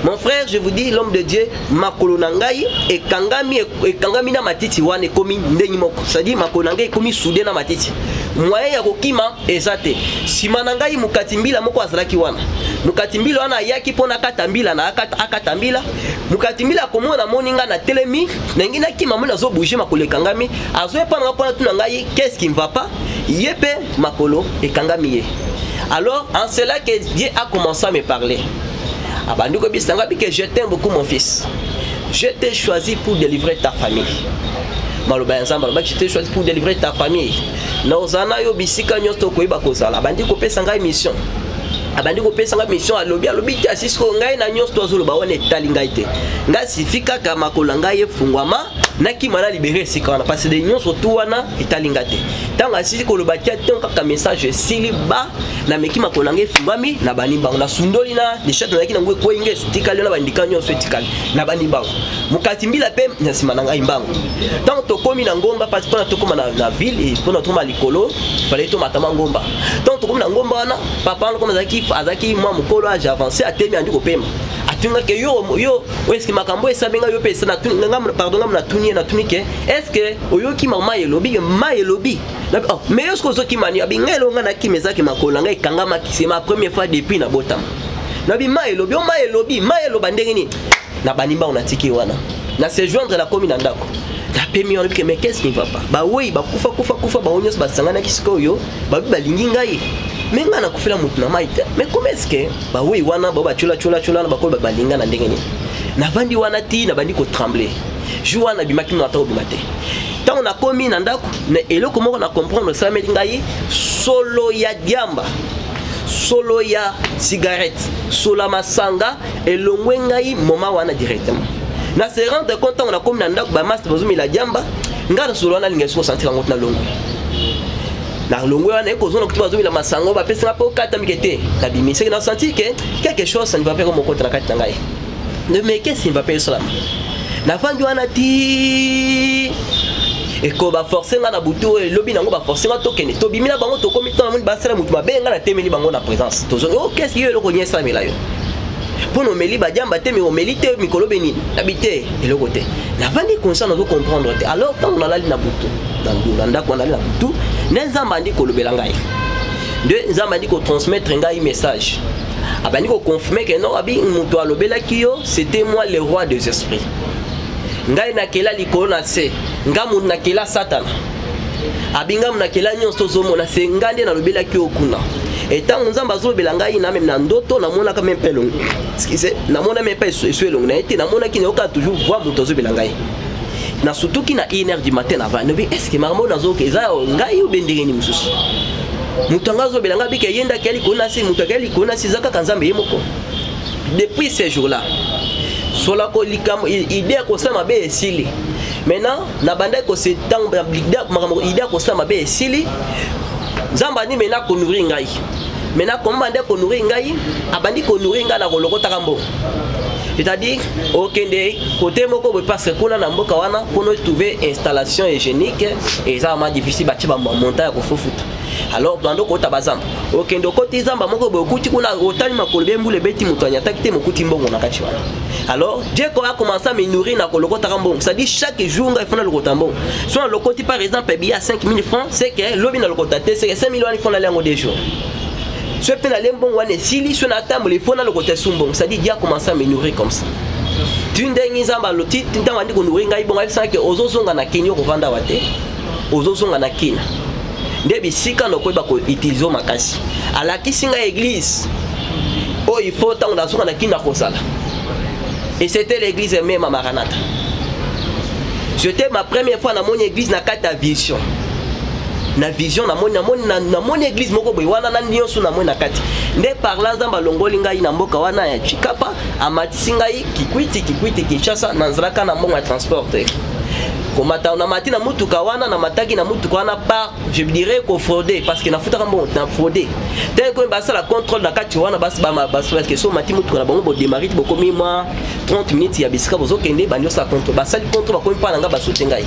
Mon frère, je vous dis, l'homme de Dieu, makolo na ngai ekangami, ekangami na matiti wana, ekomi ndenge moko, c'est-à-dire makolo na ngai ekomi soudé na matiti, moyen ya kokima eza te. Nsima na ngai, mokati mbila moko azalaki wana. Mokati mbila wana ayaki mpo nakata mbila na akata mbila. Mokati mbila akomona, amoni ngai natelemi, nangi nakima, moni azobouger, makolo ekangami, azoyepa na nga mpona tuna ngai: "Qu'est-ce qui ne va pas?" Ye mpe makolo ekangami ye. Alors, en cela que Dieu a commencé à me parler, abandi koyebisa ngai bike: "Je t'aime beaucoup, mon fils. Je t'ai choisi pour délivrer ta famille." Maloba ya Nzambe alobaki: "Je t'ai choisi pour délivrer ta famille. Na ozala na yo bisika nyonso okoyeba kozala." Abandi kopesa ngai mission, abandi kopesa ngai mission. Alobi, alobi te, asisiko ngai na nyonso to azoloba wana etali ngai te. Ngai sifi kaka makolo na ngai efungwama, nakima, na libérer esika wana, parce de nyonso tu wana etali ngai te. Ntango asisi koloba, tia ntango kaka message esili, ba nameki, makolo na ngai efungwami na bani bango, nasundoli na lishate nazalaki nango, ekwei ngai, etikali na bandika nyonso etikali na bani bango, mokati mbila mpe na nsima na ngai mbango. Ntango tokómi na ngomba, pasi mpona tokóma na ville, mpona tokóma likolo, fallait tomatama ngomba. Ntango tokómi na ngomba wana, papa wana koma azalaki mwa mokolo, âge avancé, atemi, andi kopema, atungaki: "Yo, yo, eske makambo esabi ngai yo mpe esa?" Pardon, ngai natuni ye, natuni ke: "Est ce que oyoki mai elobi? Mai elobi?" "Oh, mais yo soki ozokima ni?" Abi: "Ngai elonga ngai nakima ezalaki makolo na ngai ekangamaki, c'est ma première fois depuis nabotama." Nabi: "Mai elobi o, mai elobi, mai eloba ndenge nini?" Na bandi mbango, natiki wana, na se joindre, nakomi na ndako, napemi wana bike: "Mais qu'est-ce qui ne va pas?" Bawei bakufa, kufa, kufa, bango nyonso basanganaki sikoyo, babi balingi ngai, mais ngai nakufela motu na mai te. Mais comment est ce que bawei wana bao batyola tyola tyola na bakolo balinga na ndenge nini? Navandi wana ti nabandi kotrembler. Jour wana nabimaki no ata kobima te. Ntango nakomi na ndako, na eloko moko na comprendre esalameli ngai: solo ya diamba, solo ya cigarette, solo ya masanga elongwe ngai moma wana directement. Na se rendre compte, ntango nakomi na ndako, bamaster bazomela diamba, ngai na solo wana alinga soki osentir yango te. Nalongwe, na longwe wana, ekozona kuti bazomela masango, bapesi nga mpe okata mike te. Nabimi seke na sentir que quelque chose, ça ne va pas komokota na kati na ngai. Mais qu'est-ce qui ne va pas? Esolama, navandi wana ti eko baforce nga na butu oyo elobi nango, baforce nga tokende, tobimi na bango, tokomi ntango namoni basala motu mabe, nga natemeli bango na présence. Tozongi: "O, qu'est-ce yo, eloko nini esalamela yo mpo na omeli badiamba te? Mais omeli te mikolo be nini?" Nabi te, eloko te. Navandi conscient, nazo comprendre te. Alors ntango nalali na butu na ndako, nalali na butu nde Nzambe andi kolobela ngai, nde Nzambe andi kotransmettre ngai message, abandi koconfirmer ke non, abi moto alobelaki yo, c'était moi, le roi des esprits. Ngai nakela likolo na se, nga moto nakela Satana, abi ngai nakela nyonso tozomona se, ngai nde nalobelaki yo kuna. Etango Nzambe azolobela ngai na même na ndoto, namonaka même mpe elongo, excuse, namona même mpe esu elongo na ye te. Namonaki, nayoka toujours voix moto azobela ngai. Nasutuki na 1 heure du matin, navandi, nobi: "Est ce que makambo oyo nazoyoka eza ngai obe ndenge nini mosusu moto anga azobela ngai?" Bike ye ndaki ya likolo na se, moto akaya likolo na se, eza kaka Nzambe ye moko. Depuis ce jour là, solako likambo, idée ya kosala mabe esili. Maintenant nabandaki kose, ntango makambo, idée ya kosala mabe esili, Nzambe andi maintenant konourrir ngai. Maintenant komo bandi konourrir ngai, abandi konourrir ngai na kolokotaka mbongo, c'est-à-dire okende côté moko boye, parce que kuna na mboka wana, mpona trouver installation hygiénique eza vraiment difficile, batie bamontant ya kofufuta. Alors bando kota bazamba, okende okoti zamba moko boye, okuti kuna, otali makolo bie, mbula ebeti, moto anyataki te, mokuti mbongo na kati wana. Alors Dieu a commencé à me nourrir na kolokotaka mbongo, c'est-à-dire chaque jour ngai fona lokota mbongo. So nalokoti par exemple billet ya 5000 francs, c'est que lobi nalokota te, c'est que 5000 wana ifo nalia yango 2 jours. So mpe nalie mbongo wana esili, so natambola, ifo nalokota esu mbongo, c'est-à-dire Dieu a commencé à me nourrir comme ça. Ti ndenge Nzambe aloti, ntango andi konourrir ngai bongo, ayebisaki: "Ozozonga na Kini, okovanda awa te, ozozonga na Kina nde bisika nakoyeba koutiliser makasi." Alakisi ngai église oyo il faut ntango nazonga na Kini nakozala, et c'était l'église même à Maranatha. C'était ma première fois namoni église na kati ya vision. Na vision namoni, namoni, namoni église moko boye wana na nyonso namoni na kati. Nde par là Nzambe alongoli ngai na mboka wana ya Tshikapa, amatisi ngai Kikwiti, Kikwiti Kinshasa. Nazalaka na mbongo ya transport te. Komata, namati na mutuka wana, namataki na mutuka wana par, je dirais, kofraude, parce que nafutaka mbongo na fraude te. Komi basala contrôle na kati wana, parce que so omati mutuka na bango, bodémarrer ti bokomi mwa 30 minutes ya bisika bozokende, bandi osala contrôle. Basali contrôle, bakomi mpa na nga, basute ngai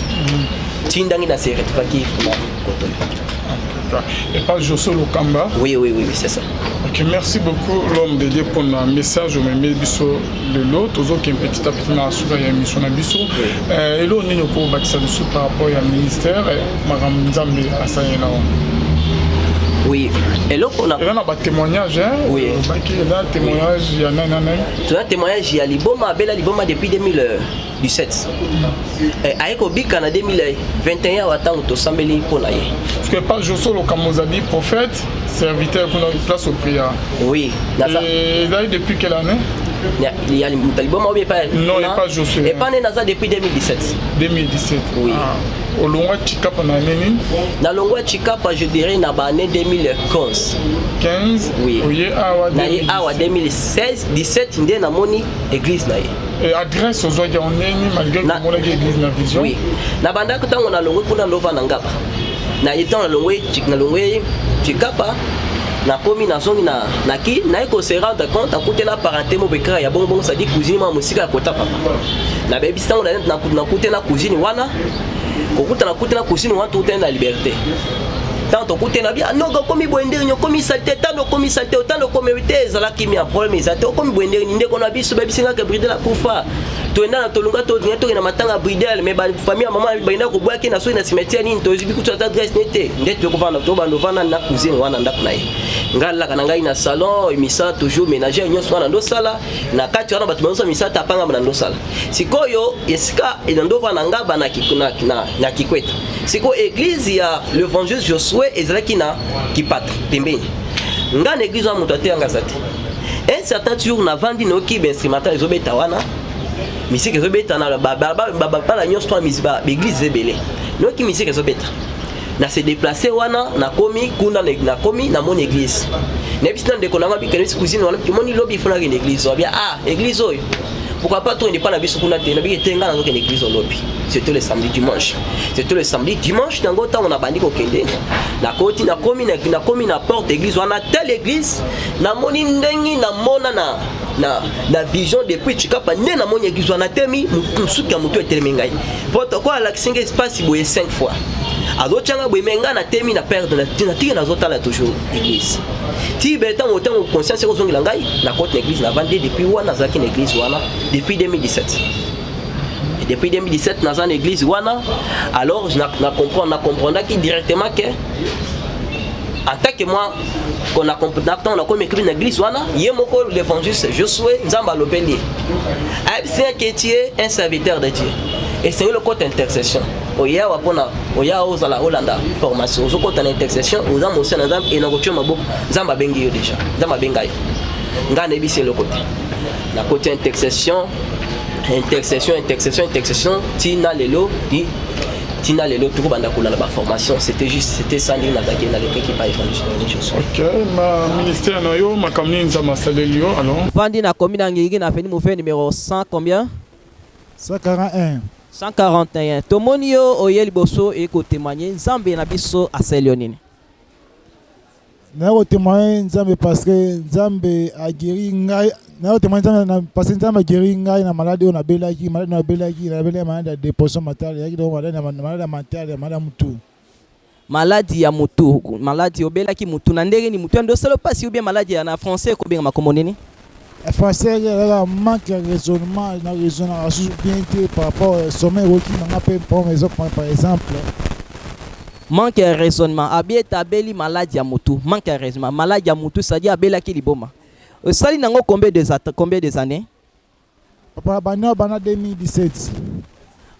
tindangi na se retrouvaki vraiment kotoyo. Et pas Josué Lokamba? Oui, c'est ça. Ok, merci beaucoup, l'homme de Dieu, pour le message omemi biso lelo. Tozokende petit à petit na suka ya émission na biso. Eloko nini okobakisa lisusu par rapport ya ministère, makambo Nzambe asalela wana? Oui, eloko na Eza na batémoignage? Oui. Baki eza témoignage ya nani na nani? Toza témoignage ya liboma, abela liboma depuis 2017. Aye kobika na 2021 awa, ntango tosambeli mpo na ye. Parce que pas Josué Lokamba, ozali prophète serviteur kuna place au prière? Oui, naza. Ezali depuis quelle année? Ya moto liboma obi epai? Non, epa Josué. Epa nde naza depuis 2017. 2017? Oui. Ah. Olongwa Tshikapa na année nini? Nalongwa Tshikapa, je dirais, na baannée 2015. 15? Oui. Oye awa? Na ye awa 2016 17, nde namoni église na ye. Et adresse ozwaki yango ndeni, malgré komonaki église na vision? Oui, na bandaki ntango nalongwe kuna, ndova na Ngaba na ye. Ntango nalongwe Tshikapa, nakomi, nazongi na ki naye kose rendre compte, akutela parenté mo bekaka ya bongo bongo, c'est-à-dire cousine mwa mosika ya kota papa. Nabebisi ntango nakutela cousine wana, kokuta nakutela cousine wana, tokutani na Liberté. Ntango tokutana bi anoka, okomi boye ndenge nini? Okomi saleté, tando okomi saleté, otando okomi te, ezalaki mia problème eza te. Okomi boye ndenge nini, ndeko na biso? Babisingaka Bridel akufa, toenda na tolunga, tolinga tokende na matanga ya Bridel, mais bafamille ya mama baenda kobwaki na soki na cimetière nini, toyebi kutu ata adresse ne te. Nde tokovanda, tobanda ovanda na cousine wana, ndako na ye. Ngai alaka na ngai na salon, misala toujours ménagère nyonso wana ndosala na kati wana, bato bazosala misala tapanga na ndosala. Sikoyo esika na ndovanda na Ngaba na Kikweta. Sikoyo église ya l'évangile Josué ezalaki na Kipata pembeni. Ngai na église wana, moto ateyanga aza te. Un certain jour navandi, nayoki bainstrumental ezobeta wana, misike ezobeta na babala nyonso to baéglise ebele. Nayoki misike ezobeta, na se déplace wana, nakomi kuna, nakomi, namoni église. Nayebisi na ndeko nanga, bikende cousine wana, kimoni lobi ifo nakende église. Wabia ah, église oyo, pourquoi pas tokende mpa na biso kuna te? Nabiki te, ngai nazokende église olobi. C'était le samedi dimanche, c'était le samedi dimanche nango. Ntango nabandi kokende, nakoti, nakomi na porte église wana, telle église namoni ndenge namona na vision depuis Tshikapa. Nde namoni église wana, temi suki ya motu etelemi ngai. Protocole alakisi ngai espace boye 5 fois, azotyanga boye, me ngai natemi na perdre, natiki, nazotala toujours église ti be ntango conscience ekozongela ngai, nakoti na église, navandi. Depuis wana nazalaki na église wana depuis 2017. Et depuis 2017 naza na église wana. Alors na comprendre, na comprendaki directement que en tant que moi qu'on a ntango nakomi écrit na église wana, ye moko l'évangile Josué, Nzambe alobeli ye, ayebisi nga ke tu es un serviteur de Dieu, esengeli okota intercession. Oyawa mpona oya ozala olanda formation, ozokota na intercession, oza mosia na Nzambe, enakotia maboko. Nzambe abengi yo déjà, Nzambe abenga yo. Ngai nayebisi eloko te, nakoti intercession, intercession, intercession, intercession, ntina lelo, ntina lelo tokobanda kolanda baformation. C'était juste, c'était ça ndenge nazalaki, nalekaki pa évangile Josué. Ok, ma ministère na yo, makambo nini Nzambe asaleli yo alors? Vandi na commune ya Ngiri, na avenue Mouve numéro 100 combien? 141. 141. Tomoni yo oye liboso ekotémoigner, Nzambe na biso asali yo nini? Naya kotémoigner Nzambe parce que Nzambe aguéri ngai. Naya kotémoigner Nzambe parce que Nzambe aguéri ngai na maladi oyo nabelaki. Maladi nabelaki, nabelaki maladi ya dépression mentale. Eyaki donc maladi ya mentale, ya maladi ya mutu. Maladi ya mutu, maladi obelaki mutu na ndenge nini? Mutu ya ndosala mpasi ou bien maladi ya na français ekobengama kombo nini? Français ezalaka manque ya raisonnement, na raisonnaka susu bien te par rapport sommeil ekoki nanga mpe par exemple. Manque ya raisonnement. Abi ete abeli maladi ya mutu, manque ya raisonnement, maladi ya mutu, c'est-à-dire abelaki liboma. Osali nango combien des années? Papa, banda banda 2017.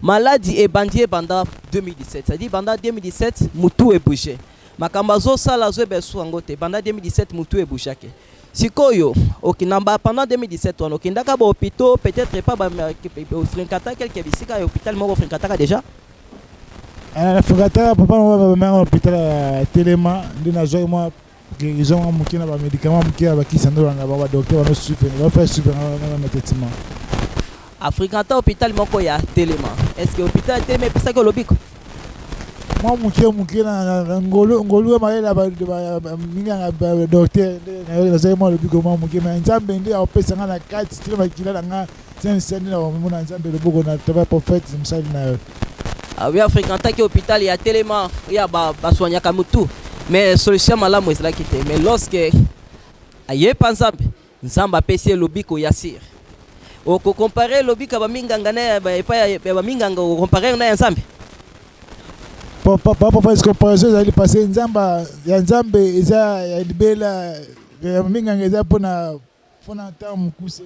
Maladi ebandi, ebanda 2017, c'est-à-dire banda 2017 mutu ebouge, makambo azosala azoyeba esu yango te. Banda 2017 mutu ebougeaki. Sikoyo okenda pendant 2017 wana, okendaka bahôpitaux, peut-être epa ofréquentaka quelque bisika ya hôpital moko, ofréquentaka déjà? Na fréquentaka papa na hôpital ya Telema, nde nazwaki mwa guérison mwa moke na bamédicament moke ya bakisi. Nde olanda bango, badocteur bano suivre, bafaire suivre na traitement. Afréquenta hôpital moko ya Telema. Est ce que hôpital ya Telema epesaki lobiko? Mwa moke moke na ngolu ngolu ya mayele ya minganga, badocteur, nde nazwaki mwa lobiko mwa moke. Mais Nzambe nde apesa nga na kati tina makila na nga tina nde na komona Nzambe loboko na travers prophète mosali na yo. Ah oui, afréquentaki hôpital ya Telema ya basoignaka mutu, mais solution malamu ezalaki te. Mais lorsque ayepa Nzambe, Nzambe apesi ye lobiko ya sûr. Okocomparer lobiko ya baminganga na epai ya baminganga, okocomparer na ya Nzambe? Papa, papa, comparaison ezali parce que Nzambe ya Nzambe eza ya libela, ya minganga eza mpona ntango mokuse.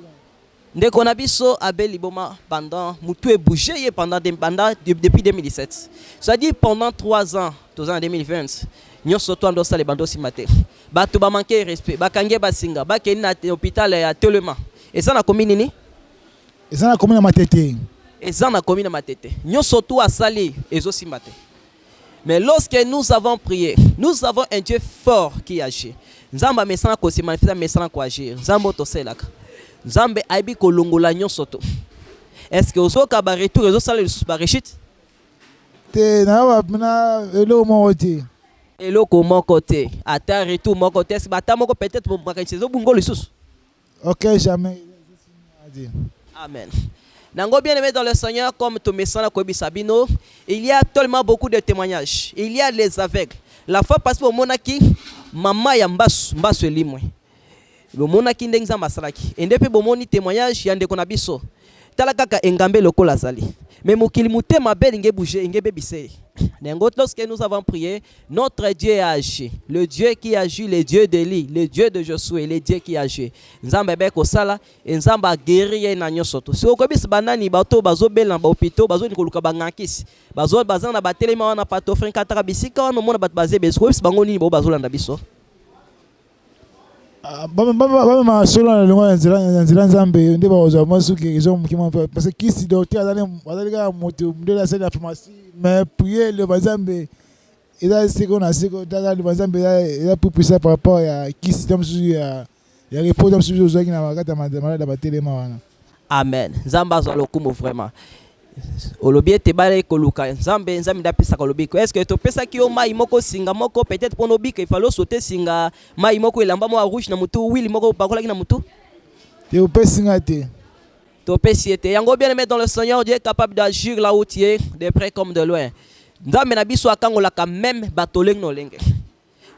Ndeko na biso abe liboma pendant mutu ebouge ye pendant depuis 2017, c'est-à-dire pendant 3 ans. Toza na 2020. Nyonso to ando osala ebanda osima te. Bato bamanke respect, bakangi basinga, bakei na hôpital ya Telema. Eza na komi nini? Eza na komi na Matete. Eza na komi na Matete. Nyonso tu asali ezosimba te. Mais lorsque nous avons prié, nous avons un Dieu fort qui agit. Nzambe amesana kose manifester, amesana koagir. Nzambe oyo tosalelaka, Nzambe ayebi kolongola nyonso to. Est ce que ozoyoka baretour, ezosala lisusu barechute? Te, nayoka mpena eloko moko te. Eloko moko te, ata retour moko te? Est ata moko peut-être makanisi ezobunga lisusu? Ok, jamais. Amen. Nango, bien aimé dans le Seigneur, comme tomesana koyebisa bino, il y a tellement beaucoup de témoignages. Il y a les aveugles. La fois passée, omonaki mama ya mbasu, mbasu elimwe. Bomonaki ndenge Nzambe asalaki. Ende mpe bomoni témoignage ya ndeko na biso. Tala kaka engambe lokola azali. Mais mokili motema mabe elingi ebouge, elingi ebebisa ye. Na yango, lorsque nous avons prié, notre Dieu a agi. Le Dieu qui agit, le Dieu d'Élie, le Dieu de Josué, le Dieu qui agit. Nzambe abe kosala, e Nzambe aguéri ye na nyonso to. Soki okoyebisa banani, bato bazobela na bahôpitaux, bazoni koluka bangakisi, bazo baza na batelema wana, pato frenkataka bisika wana, omona bato bazebesa, koyebisa bango nini bao bazolanda biso? Bamema solo na longo ya nzela Nzambe, nde bakozwa mwa suki eza moke mwa, parce que kisi, docteur azali kaka moto nde asali na pharmacie, mais prière, liloba Nzambe eza seko na seko. Tala, liloba Nzambe eza plus puissant par rapport ya kisi ta mosusu ya repos ta mosusu ozwaki na kati ya malade ya batelema wana. Amen. Nzambe azwa lokumu. Vraiment, olobi ete bale koluka Nzambe, Nzambe nde apesaka lobiko. Est ce que topesaki yo mai moko, singa moko peut-être mpona obika? Ifale osote singa, mai moko, elamba moko ya rouge na mutu, huile moko opakolaki na mutu? Te, opesi nga te. Topesi ye te. Yango, bien aimé dans le Seigneur, Dieu est capable d'agir là où tu es, de près comme de loin. Nzambe na biso akangolaka même bato olenge na olenge,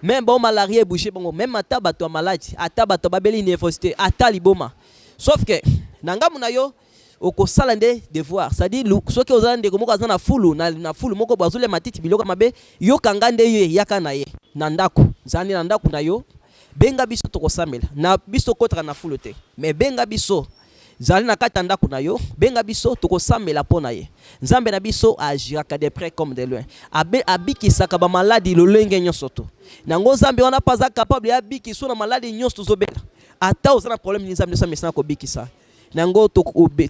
même bao malaria ebouge bango, même ata bato ya maladi, ata bato babeli université, ata liboma. Sauf que na ngambo na yo, okosala nde devoir, c'est-à-dire soki oza ndeko moko aza na fulu na fulu moko boye, azolia matiti, biloko ya mabe, yokanga nde ye, yaka na ye na ndako. Zali na ndako na yo, benga biso, tokosambela na biso. Tokotaka na fulu te, mais benga biso. Zali na kati ya ndako na yo, benga biso, tokosambela mpo na ye. Nzambe na biso agiraka de près comme de loin. Abikisaka bamaladi lolenge nyonso to. Nango Nzambe wana mpe aza capable ya abikiso na maladi nyonso tozobela. Ata oza na problème nini, Nzambe nyonso amesana kobikisa. Nango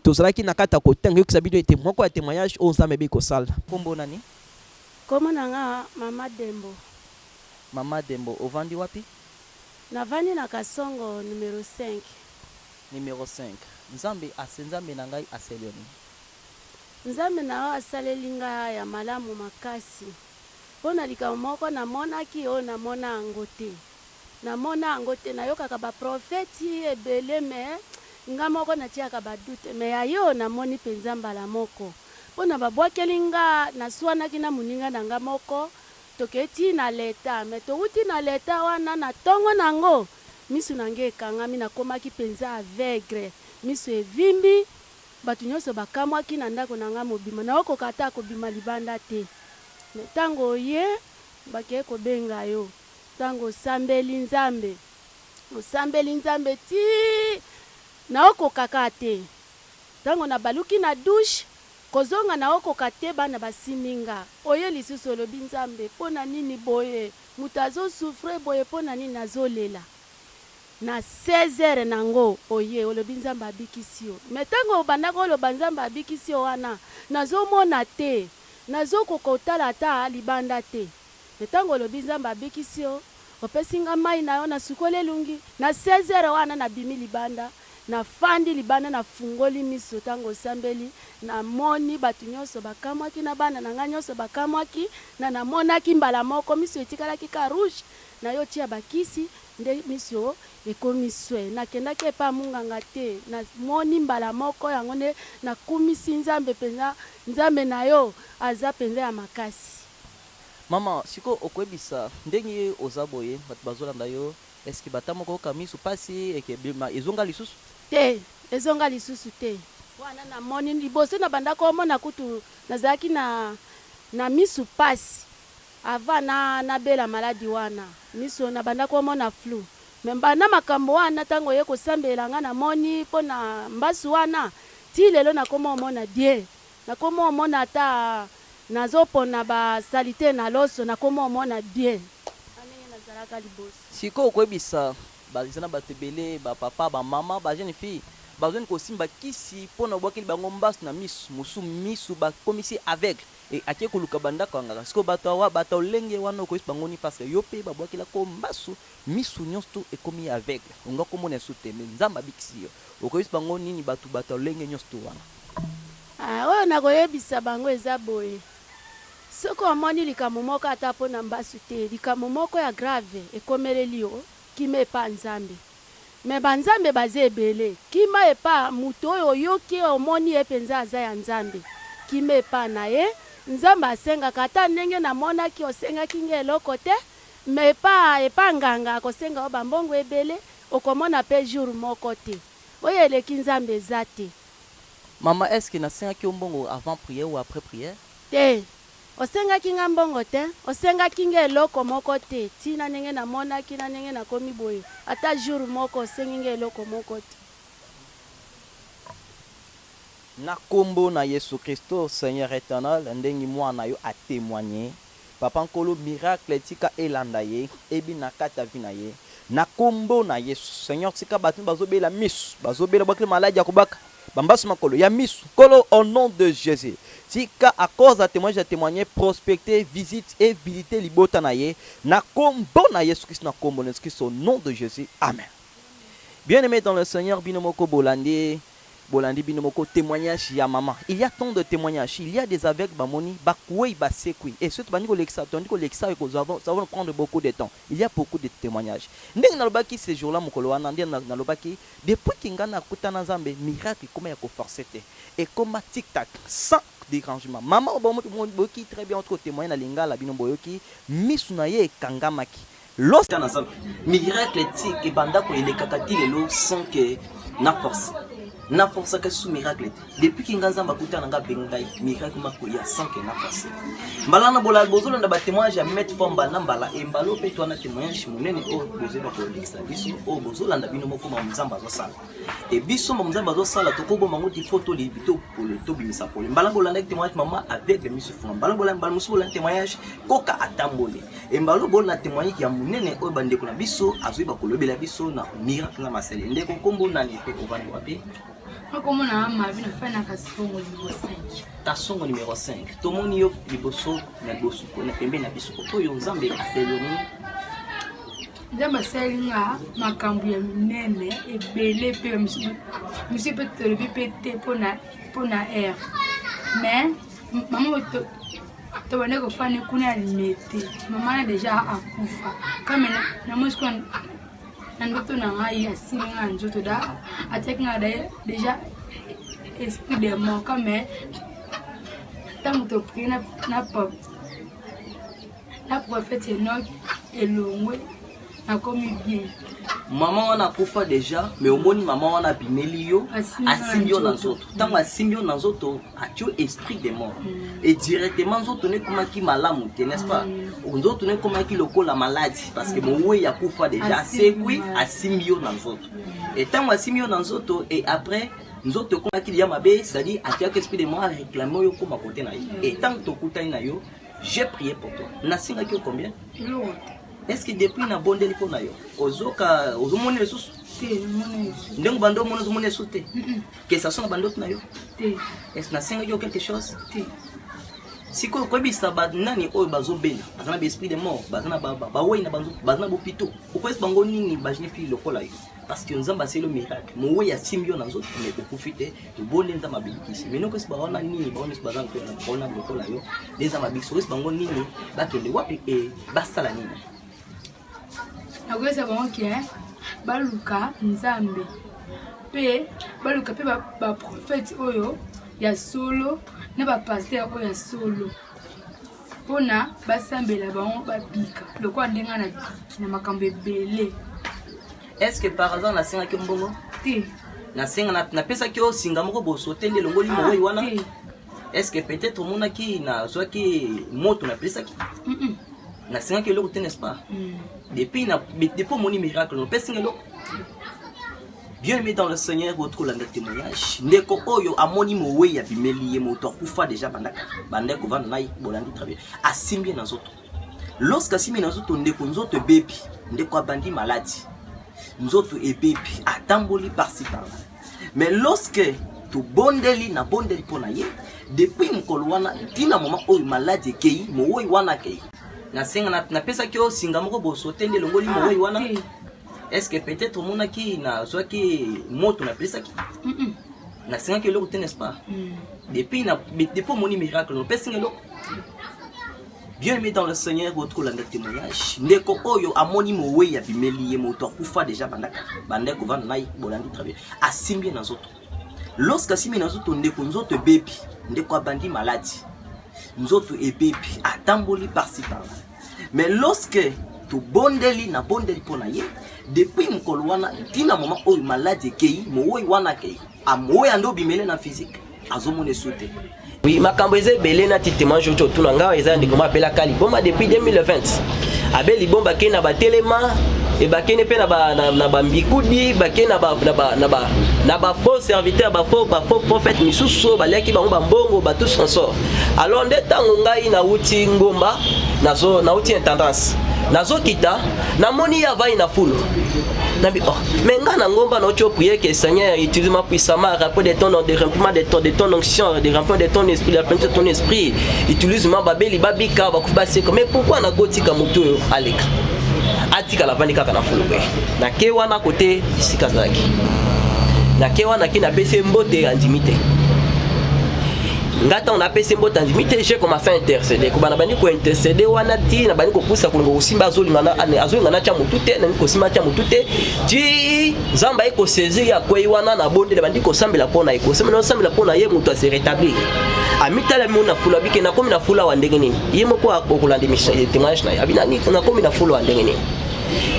tozalaki na kati ya kotanga, yokisa bino ete moko ya témoignage oyo Nzambe ebi kosala. Nkombo nani? Kombo na nga Mama Dembo. Mama Dembo, ovandi wapi? Navandi na Kasongo numero 5. Numero 5. Nzambe ase, Nzambe na ngai asali yo nini? Nzambe na yo asaleli nga ya malamu makasi mpo na likambo moko namonaki oyo namona yango te, namona yango te. Nayokaka baprofeti ebele, mais nga moko natiaka badoute, mais ya yo namoni mpenza mbala moko mpo na babwakeli nga. Naswanaki na moninga na nga moko, tokei ti na leta, mais towuti na leta wana na ntongo nango, miso na ngai ekangami, nakomaki mpenza aveugle, miso evimbi. Bato nyonso bakamwaki na ndako na ngai mobima, naokoka ata kobima libanda te. Mais ntango oye, bakei kobenga yo, ntango osambeli Nzambe, osambeli Nzambe ti naokokaka te. Ntango nabaluki na douche kozonga, naokoka te, bana basimbi nga. Oye lisusu, olobi: "Nzambe, mpo na nini boye? Moto azosouffrir boye, mpo na nini azolela?" Na 16 heures nango oye, olobi Nzambe abikisi yo. Mais ntango obandaka oloba Nzambe abikisi yo wana, nazomona te. Nazokoka kotala ata libanda te. Mais tango olobi Nzambe abikisi yo, opesi nga mayi na yo nasukoli elongi, na 16 heures wana nabimi libanda, nafandi libanda nafungoli miso tango osambeli, namoni batu nionso bakamwaki na bana na nga nionso bakamwaki na namonaki mbala moko miso etikalaki kaka rouge, naye otia ba kisi nde miso ekomi swe. Nakendaki epa munganga te, namoni mbala moko yango nde nakumisi Nzambe penza, Nzambe na yo aza penza ya makasi. Maman sikoyo okoyebisa ndenge oza boye batu bazolanda yo est ce que bata moko oyoka misu pasi eke ezonga lisusu? Te ezonga lisusu te wana na moni liboso na banda komona kutu nazalaki na na misu pasi avant na na bela maladi wana misu na banda komona flou mais banda makambo wana tango oye kosambela nga na moni pona mbasu wana ti lelo nakoma omona bien Nakomi omona ata nazo pona ba salite na loso nakomi omona bien na ndenge nazalaka liboso. Sikoyo okoyebisa ba eza na batu ebele ba papa ba maman ba jeune fille bazoni kosimba kisi pona obwakeli bango mbasu na misu mosusu misu bakomisi aveugle et ake koluka ba ndaku ya nganga sikoyo batu awa batu ya lolenge wana okoyebisa bango nini parce que yo pe babwakelako mbasu misu nionso tout ekomi aveugle olinga komona lisusu te mais nzambe abikisi yo okoyebisa bango nini batu batu ya lolenge nionso tout wana. Ah, oyo nakoyebisa bango eza boye, soki omoni likambo moko ata mpo na mbasu te, likambo moko ya grave ekomeleli yo, kima epa Nzambe. Mais ba nzambe baza ebele, kima epa moto oyo oyoki omoni ye penza aza ya Nzambe, kima epa na ye. Nzambe asengaka ata ndenge namonaki osengaki nga eloko te, mais epa epa nganga akosenga yo ba mbongo ebele, okomona pe jour moko te. Oyo eleki Nzambe eza te. Maman est ce que nasengaki yo mbongo avant prière ou après prière? Te osengaki nga mbongo te, osengaki nga eloko moko te ti na ndenge na monaki na ndenge nakomi boye ata jour moko osengi nga eloko moko te. Na kombo na yesu christo seigneur eternel ndengi muana na yo a temoigne papa nkolo miracle tika elanda ye ebina na kati ya vie na ye na kombo na yesu seigneur tika batu bazo bela misu bazo bela bwakeli maladi ya kobaka ba mbasu makolo ya misu nkolo au nom de jesus tika à cause ya temoignage ya temoigne prospecte visite et visite libota na ye na kombo na yesu christ na kombo na yesu christ au nom de jesus amen bien aime dans le seigneur bino moko bolandi Bolandi bino moko temoignage ya maman il ya tant de temoignage il ya des aveugles bamoni ba kueyi ba sekui et soki tobandi kolekisa tobandi kolekisa ekozua ça va nous prendre beaucoup de temps il ya beaucoup de temoignage ndenge nalobaki ce jour là mokolo wana nde nalobaki depuis que nga nakutana Nzambe miracle ekoma ya ko forcer te ekoma tic tac sans derangement maman oyo boyoki très bien auti ko temoigner na lingala bino boyoki misu na ye ekangamaki Los na nzambe miracle ti ebanda ko elekaka ti lelo sans que na force na forçaka sous miracle te depuis que nga nzambe akuta na nga abengi ngai miracle makoya sans que na force mbala na bola bozolanda ba témoignage ya maître fois mbala na mbala e mbala oyo mpe towana témoignage monene oyo bozoyeba kolekisa biso oyo bozolanda bino moko mamu nzambe azosala e biso mamu nzambe azosala tokoboma yango ti fo tolibi tobimisa pole mbala bolandaki témoignage mama aveugle miso funga mbala mbala mosusu bolanda témoignage koka atamboli Embalo bona temoignage ya munene oyo ba ndeko na biso azui ba kolobela biso na miracle na masele. Ndeko kombo nani pe ovandi wapi? Kombo na Mavi na fana na Kasongo numéro 5. Kasongo numéro 5. Tomoni yo liboso na liboso na pembeni na biso oyo Nzambe asali yo nini? Nzambe asali nga makambo ya minene ebele mpe mosusu mpe tolobi mpe te mpona aire mais mama tobandaki kofanda kuna ya limete mama na deja akufa kame namoni sikoyo na ndoto na ngai asimbi ngai na nzoto da atiaki ngai deja esprit de mort kame ntango toprie na na prophète Enoch elongwe nakomi bien mama wana akufa deja mais omoni mama wana abimeli yo asimbi yo na nzoto ntango asimbi yo na nzoto atio esprit de mort mm. et directement nzoto no ekomaki malamu te n'est-ce pas mm. nzoto no ekomaki lokola maladi parce que mm. mowei akufa deja asekwi asimbi yo na nzoto et ntango asimbi yo na nzoto et après nzoto ekomaki liya mabe c'est-à-dire atiaki esprit de mort aréclame oyo okoma kote na ye et ntango tokutani na yo J'ai prié pour toi. Nasengaki yo combien? Eloko te. Est-ce que depuis na bondeli mpo na yo ozoka ozomona lisusu? Te, namona lisusu. Ndenge bando omona ozomona lisusu te? Que ça soit na bandoto na yo? Te. Est-ce nasengaki yo quelque chose? Te. Sikoyo koyebisa ba nani oyo bazobela, baza na ba esprit de mort, baza na bawei na banzo, baza na bopito, okoyebisa bango nini ba jeune fille lokola yo? Parce que Nzambe asali yo miracle, mowei asimbi yo na nzoto mais okufi te, tobonde Nzambe abikisi. Mais okoyebisa bango wana nini, bango nyonso baza na lokola yo, nde Nzambe abikisi, okoyebisa bango nini, bakende wapi e basala nini? Nakoyebisa bango ke baluka Nzambe mpe baluka mpe baprofete oyo ya solo na bapaster oyo ya solo mpona basambela bango babika lokola ndenge na biki na makambo ebele. Est-ce que par hasard nasengaki yo mbongo? Te. Nasenga napesaki yo singa moko boso te nde elongoli mowei wana? Est-ce que peut-être omonaki nazwaki moto napesaki? Nasengaki eloko te, n'est-ce pas? Depuis na depuis omoni miracle, opesi nga eloko? Bien aimé dans le Seigneur, okolanda témoignage. Ndeko oyo amoni mowei abimeli ye, moto akufa déjà bandaka. Bandeko vanda na ye, bolandi très bien. Asimbi na nzoto. Lorsque asimbi na nzoto, ndeko nzoto ebebi, ndeko abandi maladi. Nzoto ebebi, atamboli par-ci par-là. Mais lorsque tobondeli na bondeli mpo na ye, depuis mokolo wana tina moment oyo maladi ekei, mowei wana akei. Nasenga napesaki yo singa moko boso te nde elongoli mowei wana? Est-ce que peut-être omonaki nazwaki moto napesaki? Nasengaki eloko te, n'est-ce pas? Depuis na depuis omoni miracle, opesi nga eloko? Bien aimé dans le Seigneur, okolanda témoignage. Ndeko oyo amoni mowei abimeli ye, moto akufa déjà bandaka. Bandeko vanda na ye, bolandi très bien. Asimbi na nzoto. Lorsque asimbi na nzoto, ndeko nzoto ebebi, ndeko abandi maladi. Nzoto ebebi, atamboli par-ci par-là. Mais lorsque tobondeli na bondeli mpo na ye, depuis mokolo wana tina moment oyo maladi ekei, mowei wana akei. Mowei ando obimele na physique, azomona esu te. Oui, makambo eza ebele na ti témoignage oyo otuna nga eza ndeko moko abelaka liboma depuis 2020. Abe libomba akei na batelema, e bakende mpe na bambikudi, bakei na ba faux serviteur, ba faux prophète misusu oyo baliaki bango bambongo bato sponsor. Alors nde ntango ngai nauti ngomba, nazo nauti intendance, nazokita, namoni ye avai na fulu. Nabi, oh, mais nga na ngomba nauti oprier que Seigneur utilise-moi puissamment, rapport de ton de remplissement de ton onction, de remplissement de ton esprit, de de ton esprit, utilise-moi, babeli babika, bakufi baseka. Mais pourquoi nakotika moto oyo aleka, atikala avandi kaka na fulu boye? Nake wana kote esika azalaki, nake wana ke napesi ye mbote, andimi te. Nga ntango napesi mbote, andimi te. J'ai commencé à intercéder, kobanda bandi kointercéder wana ti na bandi kopusa kolinga kosimba, azolinga natya motu te, nandi kosimba atya motu te, ti Nzambe aye kosaisir ye, akwei wana. Na bondele, bandi kosambela mpo na ye, kosambela, osambela mpo na ye, moto ase rétablir, amitala mi na fulu, abike nakomi na fulu awa ndenge nini? Ye moko okolanda témoignage na ye, abi nakomi na fulu awa ndenge nini?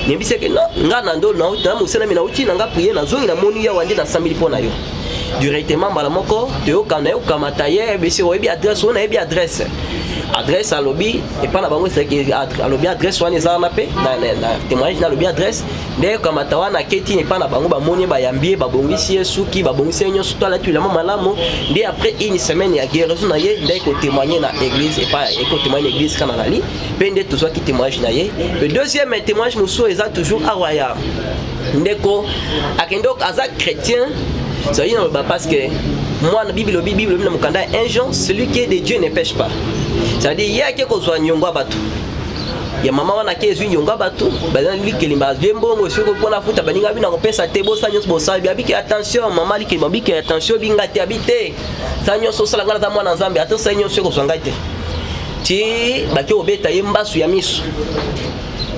Nayebisaki no nga na ndo na mosala mi nauti na nga prier, nazongi, namoni yawa nde nasambeli mpo na yo directement. Mbala moko toyoka nayokamata ye, ebisi oyebi adresse oyo? Nayebi adresse. Adresse alobi epai na bango ezalaki, alobi adresse wana eza wana mpe na témoignage nalobi adresse nde kamata wana. Aketi epai na bango, bamoni ye, bayambi ye, babongisi ye suki, babongisi ye nyonso to alati bilamba malamu. Nde après une semaine ya guérison na ye, nde ekotémoigne na église, epai ekotémoigne na église kana nali mpe nde tozwaki témoignage na ye. Le deuxième témoignage mosusu eza toujours awa ya ndeko akende, aza chrétien. Ezali naloba parce que mwana Bible elobi, Bible elobi na mokanda ya 1 Jean: celui qui est de Dieu ne pêche pas. C'est-à-dire ye ake kozwa niongo ya bato ya mama wana, ake ezwi niongo ya bato, baza likelimba, azwi mbongo soki mpona afuta baninga bino, akopesa te. Bosala nyonso bosala, abiki attention mama likelimba, abiki attention binga te, abi te sala nyonso osala, ngai naza mwana Nzambe, ata osali nyonso ekozwa ngai te. Ti bake kobeta ye mbasu ya misu,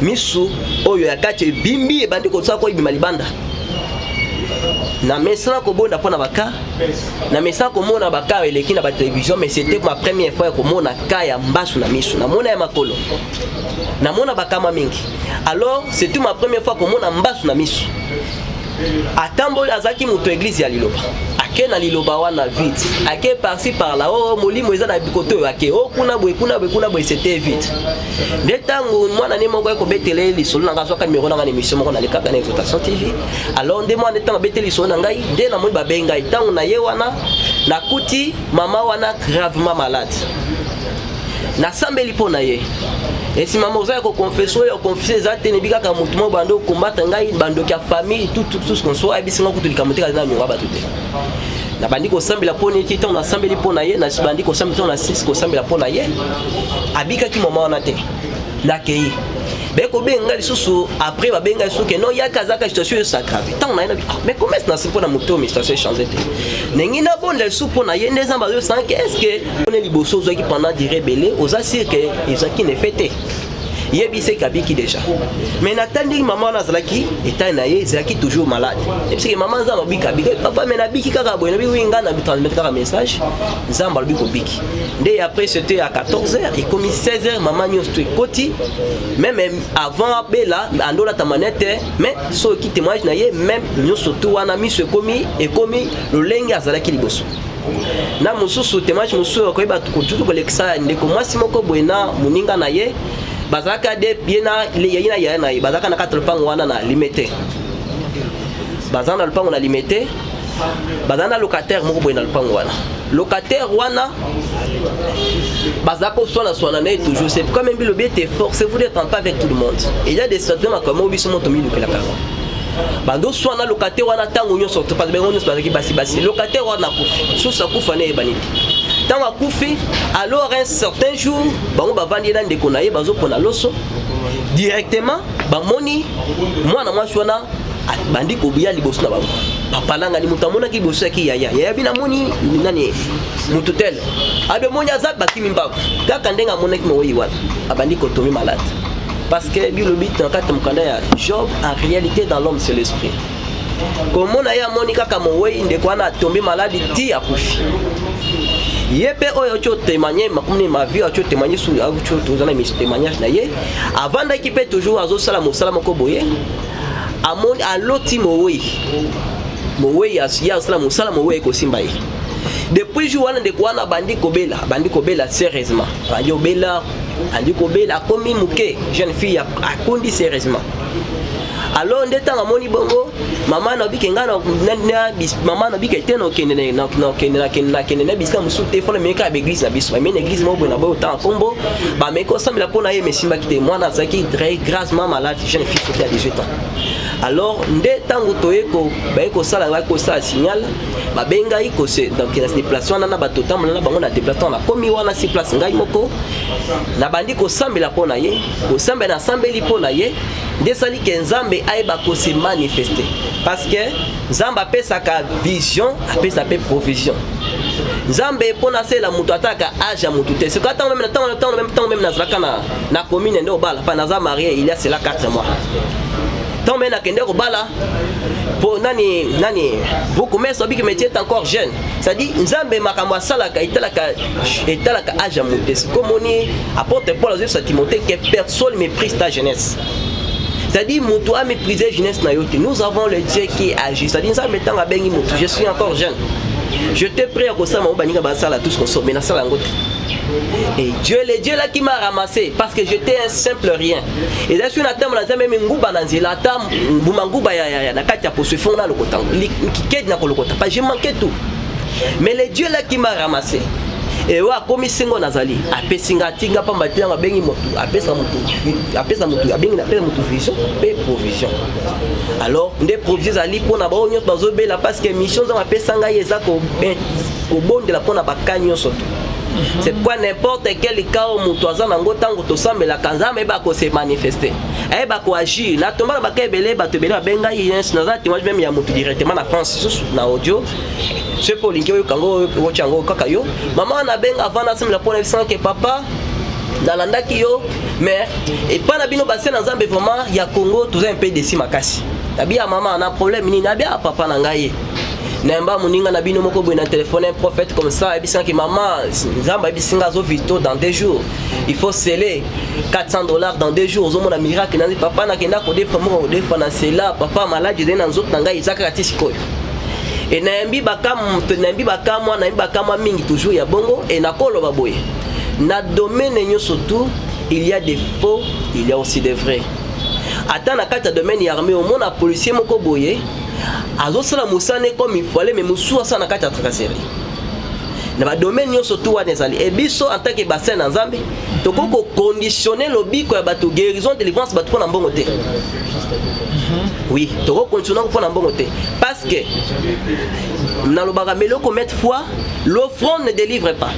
misu oyo ya kati ebimbi, ebandi kosala ko ebima libanda. Na mesana kobonda mpo na baka, na mesana komona baka eleki na batelevizio, mais c'était ma première fois ya komona ka ya mbasu na misu. Namona ya makolo, namona bakama mingi, alors c'était ma première fois komona mbasu na misu. Atamboli, azalaki moto église ya liloba, ake na liloba wana vite, ake par-ci par-là, oh molimo eza na kote oyo, ake oh kuna boye, kuna boye, kuna boye, c'était vite. Nde ntango mwana ne moko ekobetele lisolo na ngai, azwaka nimero na ngai na émission moko nalekaka na Exaltation TV. Alors nde mwana ntango abeteli lisolo na ngai, nde namoni babengi ngai. Ntango na ye wana, nakuti mama wana gravement malade, nasambeli mpo na ye. Esi mama oza ya koconfesse, oyo ya koconfesse eza te. Nebi kaka motu moko bando kombatre ngai, bandoki ya famille, tout tout tout ce qu'on soit. Ayebisi nga kutu likambo te, kaka na nionga bato te. Nabandi kosambela mpo neti ntango nasambeli mpo na ye, nabandi kosambela, ntango nasisi kosambela mpo na ye, abikaki. Mama wana te, nakei baye kobenga lisusu. Après babenga lisusu ke non, yaka, azaka situation oyo s'aggrave. Ntango na ye nabi: "Ah, mais comment est-ce nasi mpo na moto oyo situation echange te?" Ndenge nabondela lisusu mpo na ye, nde Nzambe azosanga ke est ce que mpona liboso ozwaki pendant durée ebele, oza sûr ke ezwaki na effet te? Yebi seke abiki déjà. Mais natandiki mama wana, azalaki etai na ye ezalaki toujours malade. Ebiseke mama, Nzambe abiki, abiki papa, mais nabiki kaka boye. Nabi wi, ngai na transmettre kaka message, Nzambe alobi kobiki. Nde après, c'était à 14 heures, ekomi 16 heures, mama nyonso to ekoti. Même avant abela, andolata manete, mais soki témoignage na ye même nyonso tu wana, miso ekomi lolenge azalaki liboso. Na mosusu, témoignage mosusu akoyeba tutu kolekisa, ndeko mwasi moko boye na moninga na ye, bazalaka de ye na ye na yaya na ye, bazalaka na kati lopango wana na Limete. Baza na lopango na Limete, baza na locataire moko boye na lopango wana. Locataire wana baza koswana-swana na ye toujours. C'est pourquoi même bilobi ete forcez-vous d'être en paix avec tout le monde. Il y a des certains makambo biso moto milukelaka. Bandoswana locataire wana ntango nyonso, parce bango nyonso bazalaki basi. Locataire wana akufi, susu akufa na eyebani te. Ntango akufi, alors un certain jour, bango bavandi ye na ndeko na ye, bazopona loso. Directement bamoni mwana mwasi wana bandi kobiya liboso na bango. Bapalangani, moto amonaki liboso yaki yaya. Yaya bino amoni nani, motu tel abe moni aza, bakimi mbango. Kaka ndenge amonaki mowei wana, abandi kotomber malade, parce que bilobi na kati ya mokanda ya Job, en réalité, dans l'homme, c'est l'esprit. Komona ye amoni kaka mowei, ndeko wana atomber malade ti akufi. Ye mpe oyo oti otémoigne makomi ma vie, oti otémoigne su, toza na témoignage na ye. Avandaki mpe toujours, azosala mosala moko boye, amoni, aloti mowei. Mowei ye azosala mosala, mowei ekosimba ye. Depuis jour wana, ndeko wana abandi kobela, abandi kobela sérieusement, abandi kobela, abandi kobela, akomi moke, jeune fille akondi sérieusement. Alors nde ntango amoni bongo, mama nabike ngai, mama nabike te, nakende nakende na bisika mosusu te, fona meki kaka baeglise na biso. Bamei na église moko boye na boye, otanga nkombo, bameki kosambela mpo na ye, mesimbaki te. Mwana azalaki très gravement malade, jeune fille soki ya 18 ans. Alors nde ntango toye, baye kosala, baye kosala signal, babengai donc na déplace wana na bato tambola na bango na déplace. Ntango nakomi wana sur place, ngai moko nabandi kosambela mpo na ye, kosambela, nasambeli mpo na ye. Nde esali ke Nzambe ayeba kose manifester, parce que Nzambe apesaka vision, apesa mpe provision. Nzambe mpo nasala moto, atalaka age ya motu te. Sikoyo ntango même ntango même nazalaka na commune nde obala pa, naza marié il y a cela 4 mois. Ntango même nakende kobala po nani nani bourgmestre abiki, mais tu es encore jeune. C'est-à-dire Nzambe makambo asalaka etalaka age ya motu te. Sikoyo moni apôtre Paul azoyebisa Timothée que personne méprise ta jeunesse, c'est-à-dire moto améprisé jeunesse na yo te. Nous avons le Dieu qui agit, c'est-à-dire Nzambe ntango abengi motu. Je suis encore jeune, je te prie ya kosala bango baninga basala tout ce qu'on sort, mais nasala yango te. Et Dieu, le Dieu là qui m'a ramassé, parce que j'étais un simple rien. Eza soki natambola Nzambe me nguba na nzela, ata mbuma nguba ya na kati ya poso efongo na lokota kikedi na kolokota pas, je manquais tout. Mais le Dieu là qui m'a ramassé e oyo akomi sengo nazali, apesi nga, atinga pamba te. Yango abengi motu, apesa motu, apesa motu, abengi, apesa motu vision mpe provision. Alors nde provision ezali mpona bao nyonso bazobela, parce que mission Nzambe apesa ngai eza kobondela mpona baka nyonso to. C'est pourquoi n'importe quel cas oyo moto aza nango, ntango tosambelaka, Nzambe ayeba kose manifester, ayeba koagir. Natomba na baka ebele, bato ebele babengai, naza témoignage même ya moto directement na France susu na audio. Soki mpo olingi oyoka yango, otya yango kaka yo. Mama wana abenga avant nasambela mpona ebisanga ke papa, nalandaki yo, mais epai na bino base na Nzambe vraiment ya Congo, toza un peu déçu makasi. Nabi ya mama, na problème nini? Nabi ya papa na ngai ye, nayamba moninga na bino moko boye na telefone, un prophète comme ça, ayebisangaki mama, Nzambe ayebisinga azovito dans 2 jours, il faut sceller 400 $ dans 2 jours, ozomona miracle. Nanzi papa, nakenda kodefa moko, kodefa na sela papa, maladi ezali na nzoto na ngai, eza kaka ti sikoyo. E nayambi bakamwa, nayambi bakamwa, nayambi bakamwa mingi toujours ya bongo. E nakoloba boye, na domaine nyonso tout, il y a des faux, il y a aussi des vrais. Ata na kati ya domaine ya armée, omona policier moko boye azosala mosala comme il fallait, mais mosusu asala na kati ya tracasserie. Na badomaine nyonso tu wana ezali. E biso en tant que bassin na Nzambe, tokoki koconditionne lobiko ya bato, guérison, délivrance bato mpo na mbongo te. Oui, tokoki conditionne yango mpo na mbongo te, parce que nalobaka meloko maintes fois, l'offrande ne délivre pas.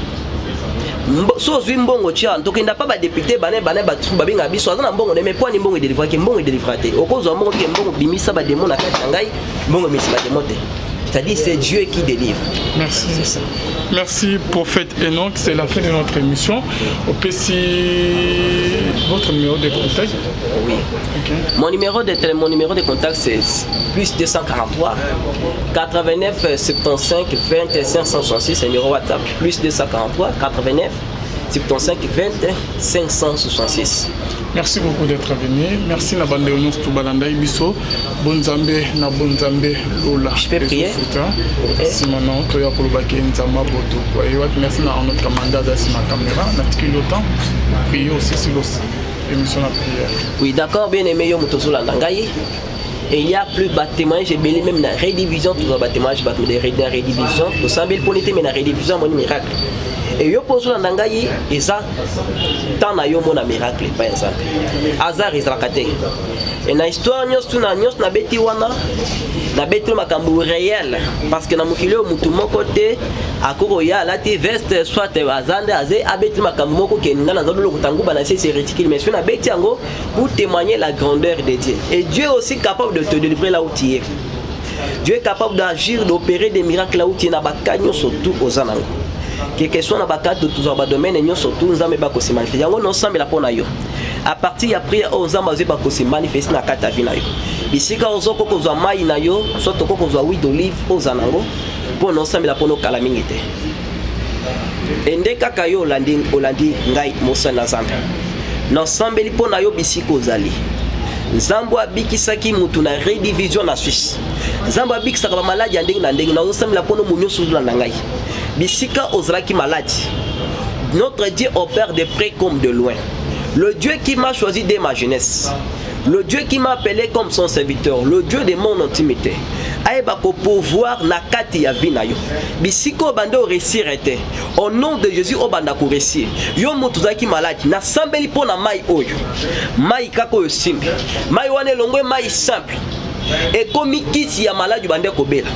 So ozwi mbongo tia, tokenda pa badepute bane bane, bato babengaka biso, aza na mbongo ne, mais poani mbongo edelivraki? Mbongo edelivra te. Okozwa mbongo te, mbongo bimisa bademo na kati na ngai, mbongo emisi bademo te. C'est-à-dire, c'est Dieu qui délivre. Merci. C'est ça. Merci, prophète Enoch. C'est la fin de notre émission. Opesi, votre numéro de contact? Oui. Okay. Mon numéro de contact, c'est plus 243 89 75 20 566. C'est numéro WhatsApp. Plus 243 89 75 20 566. Merci beaucoup d'être venu. Merci na bande nyonso to balanda biso. Bonzambe na bonzambe lola. Je peux prier? Nsima na toya koloba ke Nzambe aboto. Wapi, merci na Arnaud Kamanda aza nsima caméra. Natikeli yo temps prier aussi sur émission na prière. Oui, d'accord, bien aimé yo moto ozolanda ngai. Et il y a plus ba témoignage ebele, même na redivision tozwa ba témoignage, bato na redivision tosambeli mpona ete, mais na redivision amoni miracle. E yo mpo ozolanda ngai, eza temps na yo mona miracle epai ya Nzambe. Hasard ezalaka te. E na histoire nyonso tu na nyonso nabeti wana, nabeti makambo réel, parce que na mokili oyo motu moko te akoki koya alati veste, soit aza nde aze abeti makambo moko ke nga naza lolokota nguba na se, c'est ridicule. Mais soki nabeti yango pour témoigner la grandeur de Dieu, et Dieu est aussi capable de te délivrer là où tu es. Dieu est capable d'agir, d'opérer des miracles là où tu es, na baka nyonso tu oza nango, quelque soit na baka tozwa badomaine nyonso tu, Nzambe bakose manifeste yango. Nosambela mpo na yo, à partir ya prière oyo, Nzambe azwi bakose manifeste na kati ya vie na yo. Bisika ozokoka kozwa mai na yo, soit okoki kozwa huile d'olive oza nango, mpo nosambela mpo nokala mingi te. Ende kaka yo olandi, olandi ngai mosali na Nzambe, nasambeli mpo na yo bisika ozali. Nzambe abikisaki mutu na redivision na Suisse, Nzambe abikisaka bamaladi ya ndenge na ndenge. Nazosambela mpo no mo nyonso ozolanda ngai bisika ozalaki maladi. Notre Dieu opère de près comme de loin. Le Dieu qui m'a choisi dès ma jeunesse, le Dieu qui m'a appelé comme son serviteur, le Dieu de mon intimité, ayeba kopouvoir na kati ya vie na yo. Bisika obanda oréussir te, au nom de Jésus obanda koréussir. Yo moto ozalaki maladi, nasambeli mpo na mai oyo, mai kaka oyo simbi mai wana elongwe mai simple, ekomi kisi ya maladi obande kobela.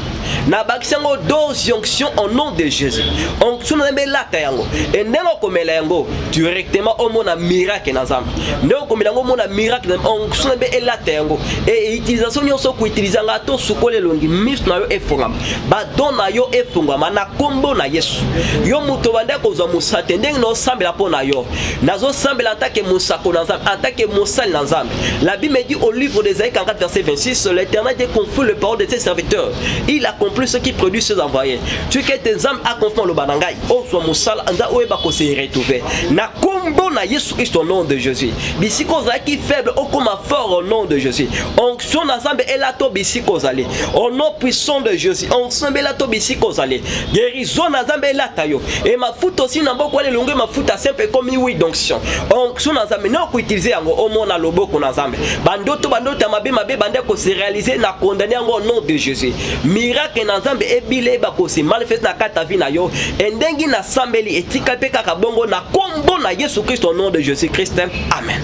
Nabakisi yango dose onction au nom de Jésus. Onction na Nzambe elata yango, e ndenge okomela yango directement, omona miracle na Nzambe. Ndenge okomela yango, omona miracle na onction na Nzambe elata yango. E utilisation nyonso okoutilize yango, ata osukola elongi, miso na yo efongama, badon na yo efongwama na nkombo na Yesu. Yo moto obanda kozwa mosala te, ndenge naosambela mpo na yo, nazosambela en tant que mosako na Nzambe, en tant que mosali na Nzambe. La Bible dit au livre d'Ésaïe 44 verset 26: l'Éternel Dieu confie le parole de ses serviteurs, il accomplit ce qui produit ses envoyés. Tu que ete Nzambe aconfirme oloba na ngai, ozwa mosala, nza oyeba kose retrouver na nkombo na Yesu Kristo. Au nom de Jésus, bisika ozalaki faible, okoma fort au nom de Jésus. Onction na Nzambe elata bisika ozali au nom puissant de Jésus. Onction Nzambe elata bisika ozali, guérison na Nzambe elata yo. E mafuta osi na mboko wana elongo, mafuta simple ekomi huile d'onction. Onction na Nzambe ne okoutilize yango, omona loboko na Nzambe. Bandoto, bandoto ya mabe mabe bande kose réaliser, na condamné yango au nom de Jésus. Miracle na Nzambe ebile eyeba kose manifeste na kati ya vie na yo. E ndenge nasambeli, etika mpe kaka bongo na nkombo na Yesu Kristo, au nom de Jésus Christ, amen.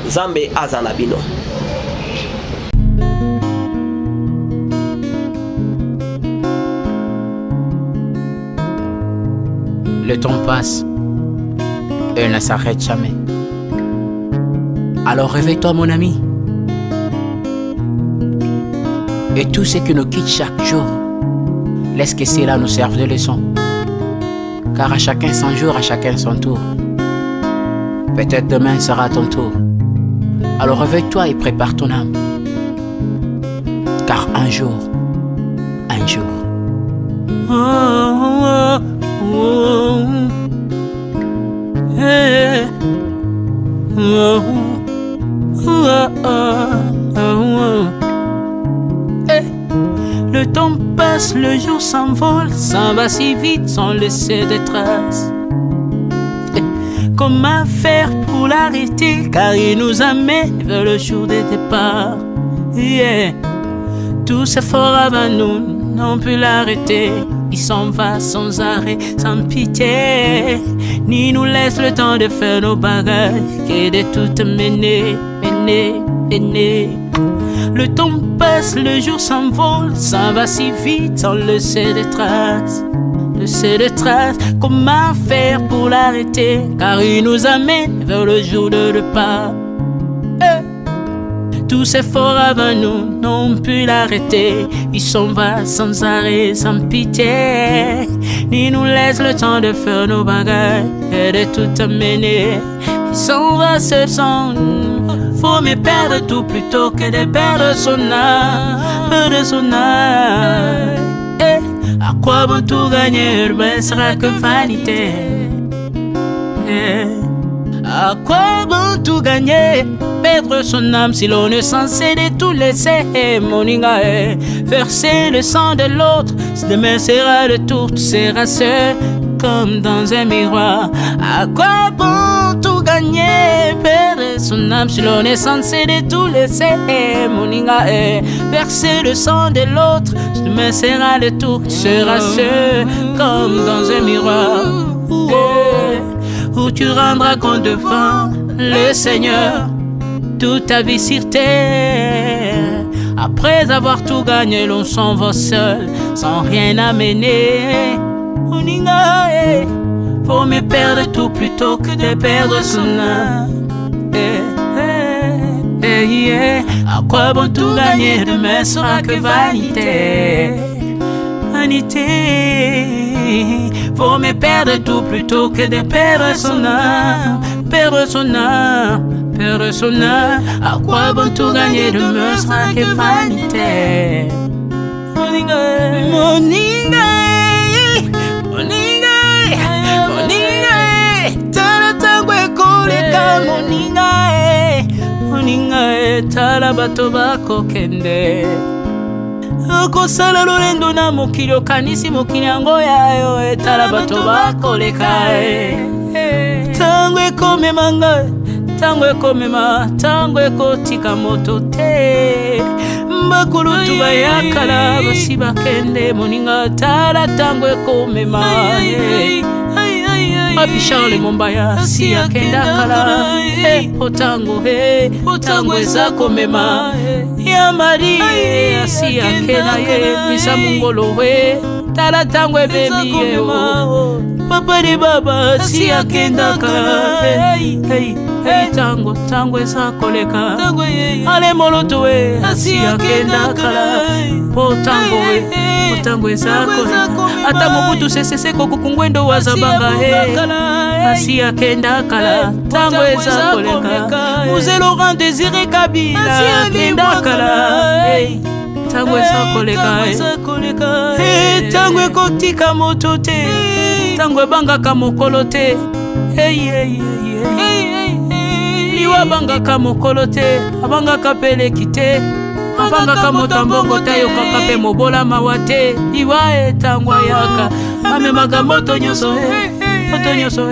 Nzambe aza na bino. Le temps passe et ne s'arrête jamais. Alors réveille-toi, mon ami. Et tout ce qui nous quitte chaque jour, laisse que cela nous serve de leçon. Car à chacun son jour, à chacun son tour. Peut-être demain sera ton tour. Alors réveille-toi et prépare ton âme. Car un jour, un jour. Oh. Hey. Oh. Hey. Le temps passe, le jour s'envole, s'en va si vite sans laisser de traces. Eh, comment faire pour l'arrêter? Car il nous amène vers le jour des départs. Yeah. Tous ces forts avant nous n'ont pu l'arrêter. Il s'en va sans arrêt, sans pitié, ni nous laisse le temps de faire nos bagages et de tout mener, mener, mener. Le temps passe, le jour s'envole, ça va si vite sans laisser de traces. Laisser de traces, comment faire pour l'arrêter? Car il nous amène vers le jour de départ. Eh. Tous ces forts avant nous n'ont pu l'arrêter. Il s'en va sans arrêt, sans pitié. Ni nous laisse le temps de faire nos bagages et de tout amener. Il s'en va seul sans. Faut mieux perdre tout plutôt que de perdre son âme, perdre son âme. Eh, à quoi bon tout gagner, ne sera que vanité. Eh, à quoi bon tout gagner, perdre son âme si l'on est censé de tout laisser, moninga, eh, verser le sang de l'autre, demain sera le tour, tu seras seul comme dans un miroir. À quoi bon tout gagner, perdre son âme si l'on est censé de tout laisser, moninga, eh, verser le sang de l'autre, demain sera le tour, tu seras seul comme dans un miroir. Eh, où tu rendras compte devant le Seigneur toute ta vie sur terre. Après avoir tout gagné, l'on s'en va seul, sans rien amener. Moninga, eh, faut mieux perdre tout plutôt que de perdre son âme. Eh, eh, eh, eh. À quoi bon tout gagner, demain sera que vanité. Vanité. Faut mieux perdre tout plutôt que de perdre son âme. Perdre son âme, perdre son âme. À quoi bon tout gagner, demain sera que vanité. Moninga, moninga, moninga, moninga, tala tango ekoleka, moninga, moninga, tala bato bakokende. Okosala lolendo na mokili, okanisi mokili yango ya yo, etala bato bakoleka. Tango ekomema ngai, tango ekomema, tango ekotika moto te. Bakulutu bayakala basi bakende, moninga, tala tango ekomema. Papi Charles Mombaya si akenda kala, po tango, tango eza komema. Ya Marie asi akenda ye, misa mongolo we, tala tango ebemi ye. Papa de baba si akenda kala, tango, tango eza koleka. Ale moloto we asi akenda kala, po tango we, po tango eza koleka. Ata Mobutu Sese Seko Kuku Ngwendo wazabanga, asi akenda kala, tango eza koleka. Mzee Laurent Désiré Kabila akenda kala, tango eza koleka. Tango ekotika moto te, tango ebangaka mokolo te. Liwa abangaka mokolo te, abangaka peleki te, abangaka moto ya mbongo te, ayokaka mpe mobola mawa te. Liwa etango ayaka, amemaka moto nyonso, moto nyonso.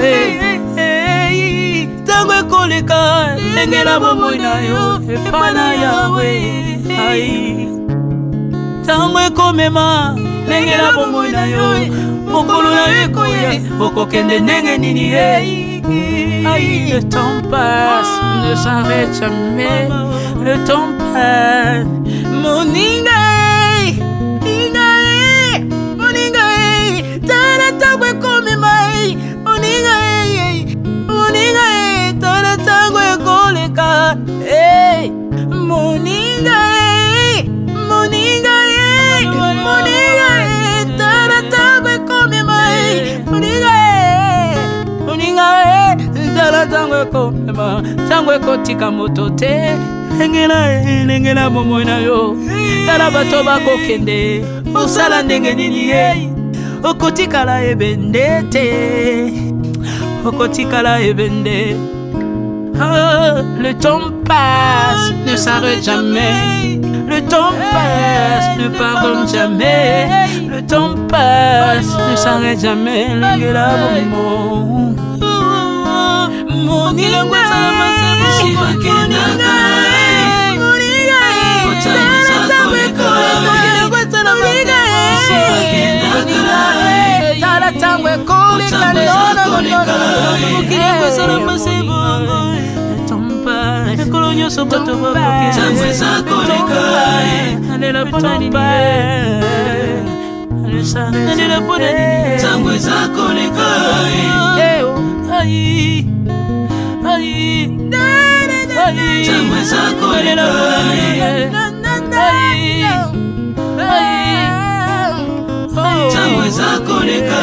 Ntango ekoleka, lengela bomoi na yo epai na Yawe. Ntango ekomema, lengela bomoi na yo, mokolo na yo ekoya, okokende ndenge nini? Aïe, le temps passe, ne s'arrête jamais. Le temps passe. Moninga, moninga, moninga, tala tango ekomema. Moninga, moninga, tala tango ekoleka. Moninga, moninga, moninga, tala tango ekomema. Moninga, moninga, tala tango ekomema, tango ekotika moto te. Lengela, lengela bomoi na yo, tala bato bakokende, osala ndenge nini ye? Okotikala ebende te, okotikala ebende. Oh, le temps passe, ne s'arrête jamais. Le temps passe, ne pardonne jamais. Le temps passe, ne s'arrête jamais. Lengela bomoi. Moninga, moninga, Ntango ekoleka, mokili yango esalama se bongo. Mikolo nyonso bato Ntango eza koleka. Nalela mpona nini? Nalela mpona nini? Ntango eza koleka. Ai, ai, ai. Ntango eza koleka. Ai, ai. Ntango eza koleka.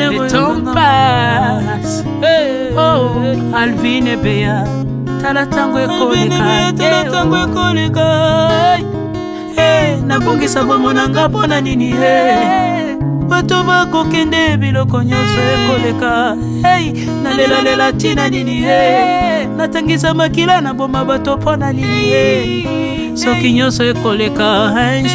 Le temps passe. Oh, Alvin Ebeya, tala ntango ekoleka, tala ntango ekoleka. Eh, nabongisa bomo na nga mpo na nini? Eh, bato bakokende, biloko nyonso ekoleka. Hey, nalelalela ntina nini? Eh, natangisa makila, naboma bato mpo na nini? Eh, soki nyonso ekoleka un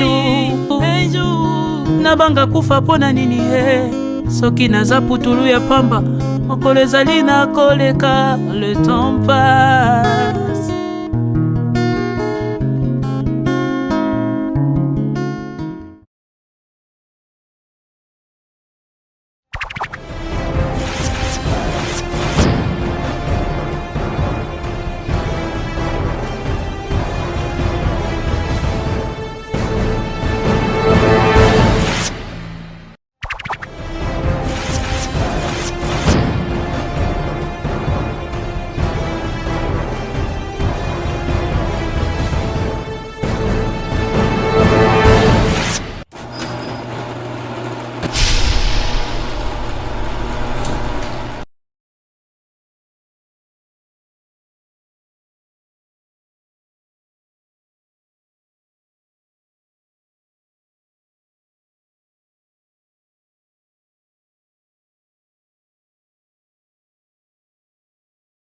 jour, nabanga kufa mpo na nini? Eh, soki naza putulu ya pamba, mokolo ezali nakoleka. Le temps passe.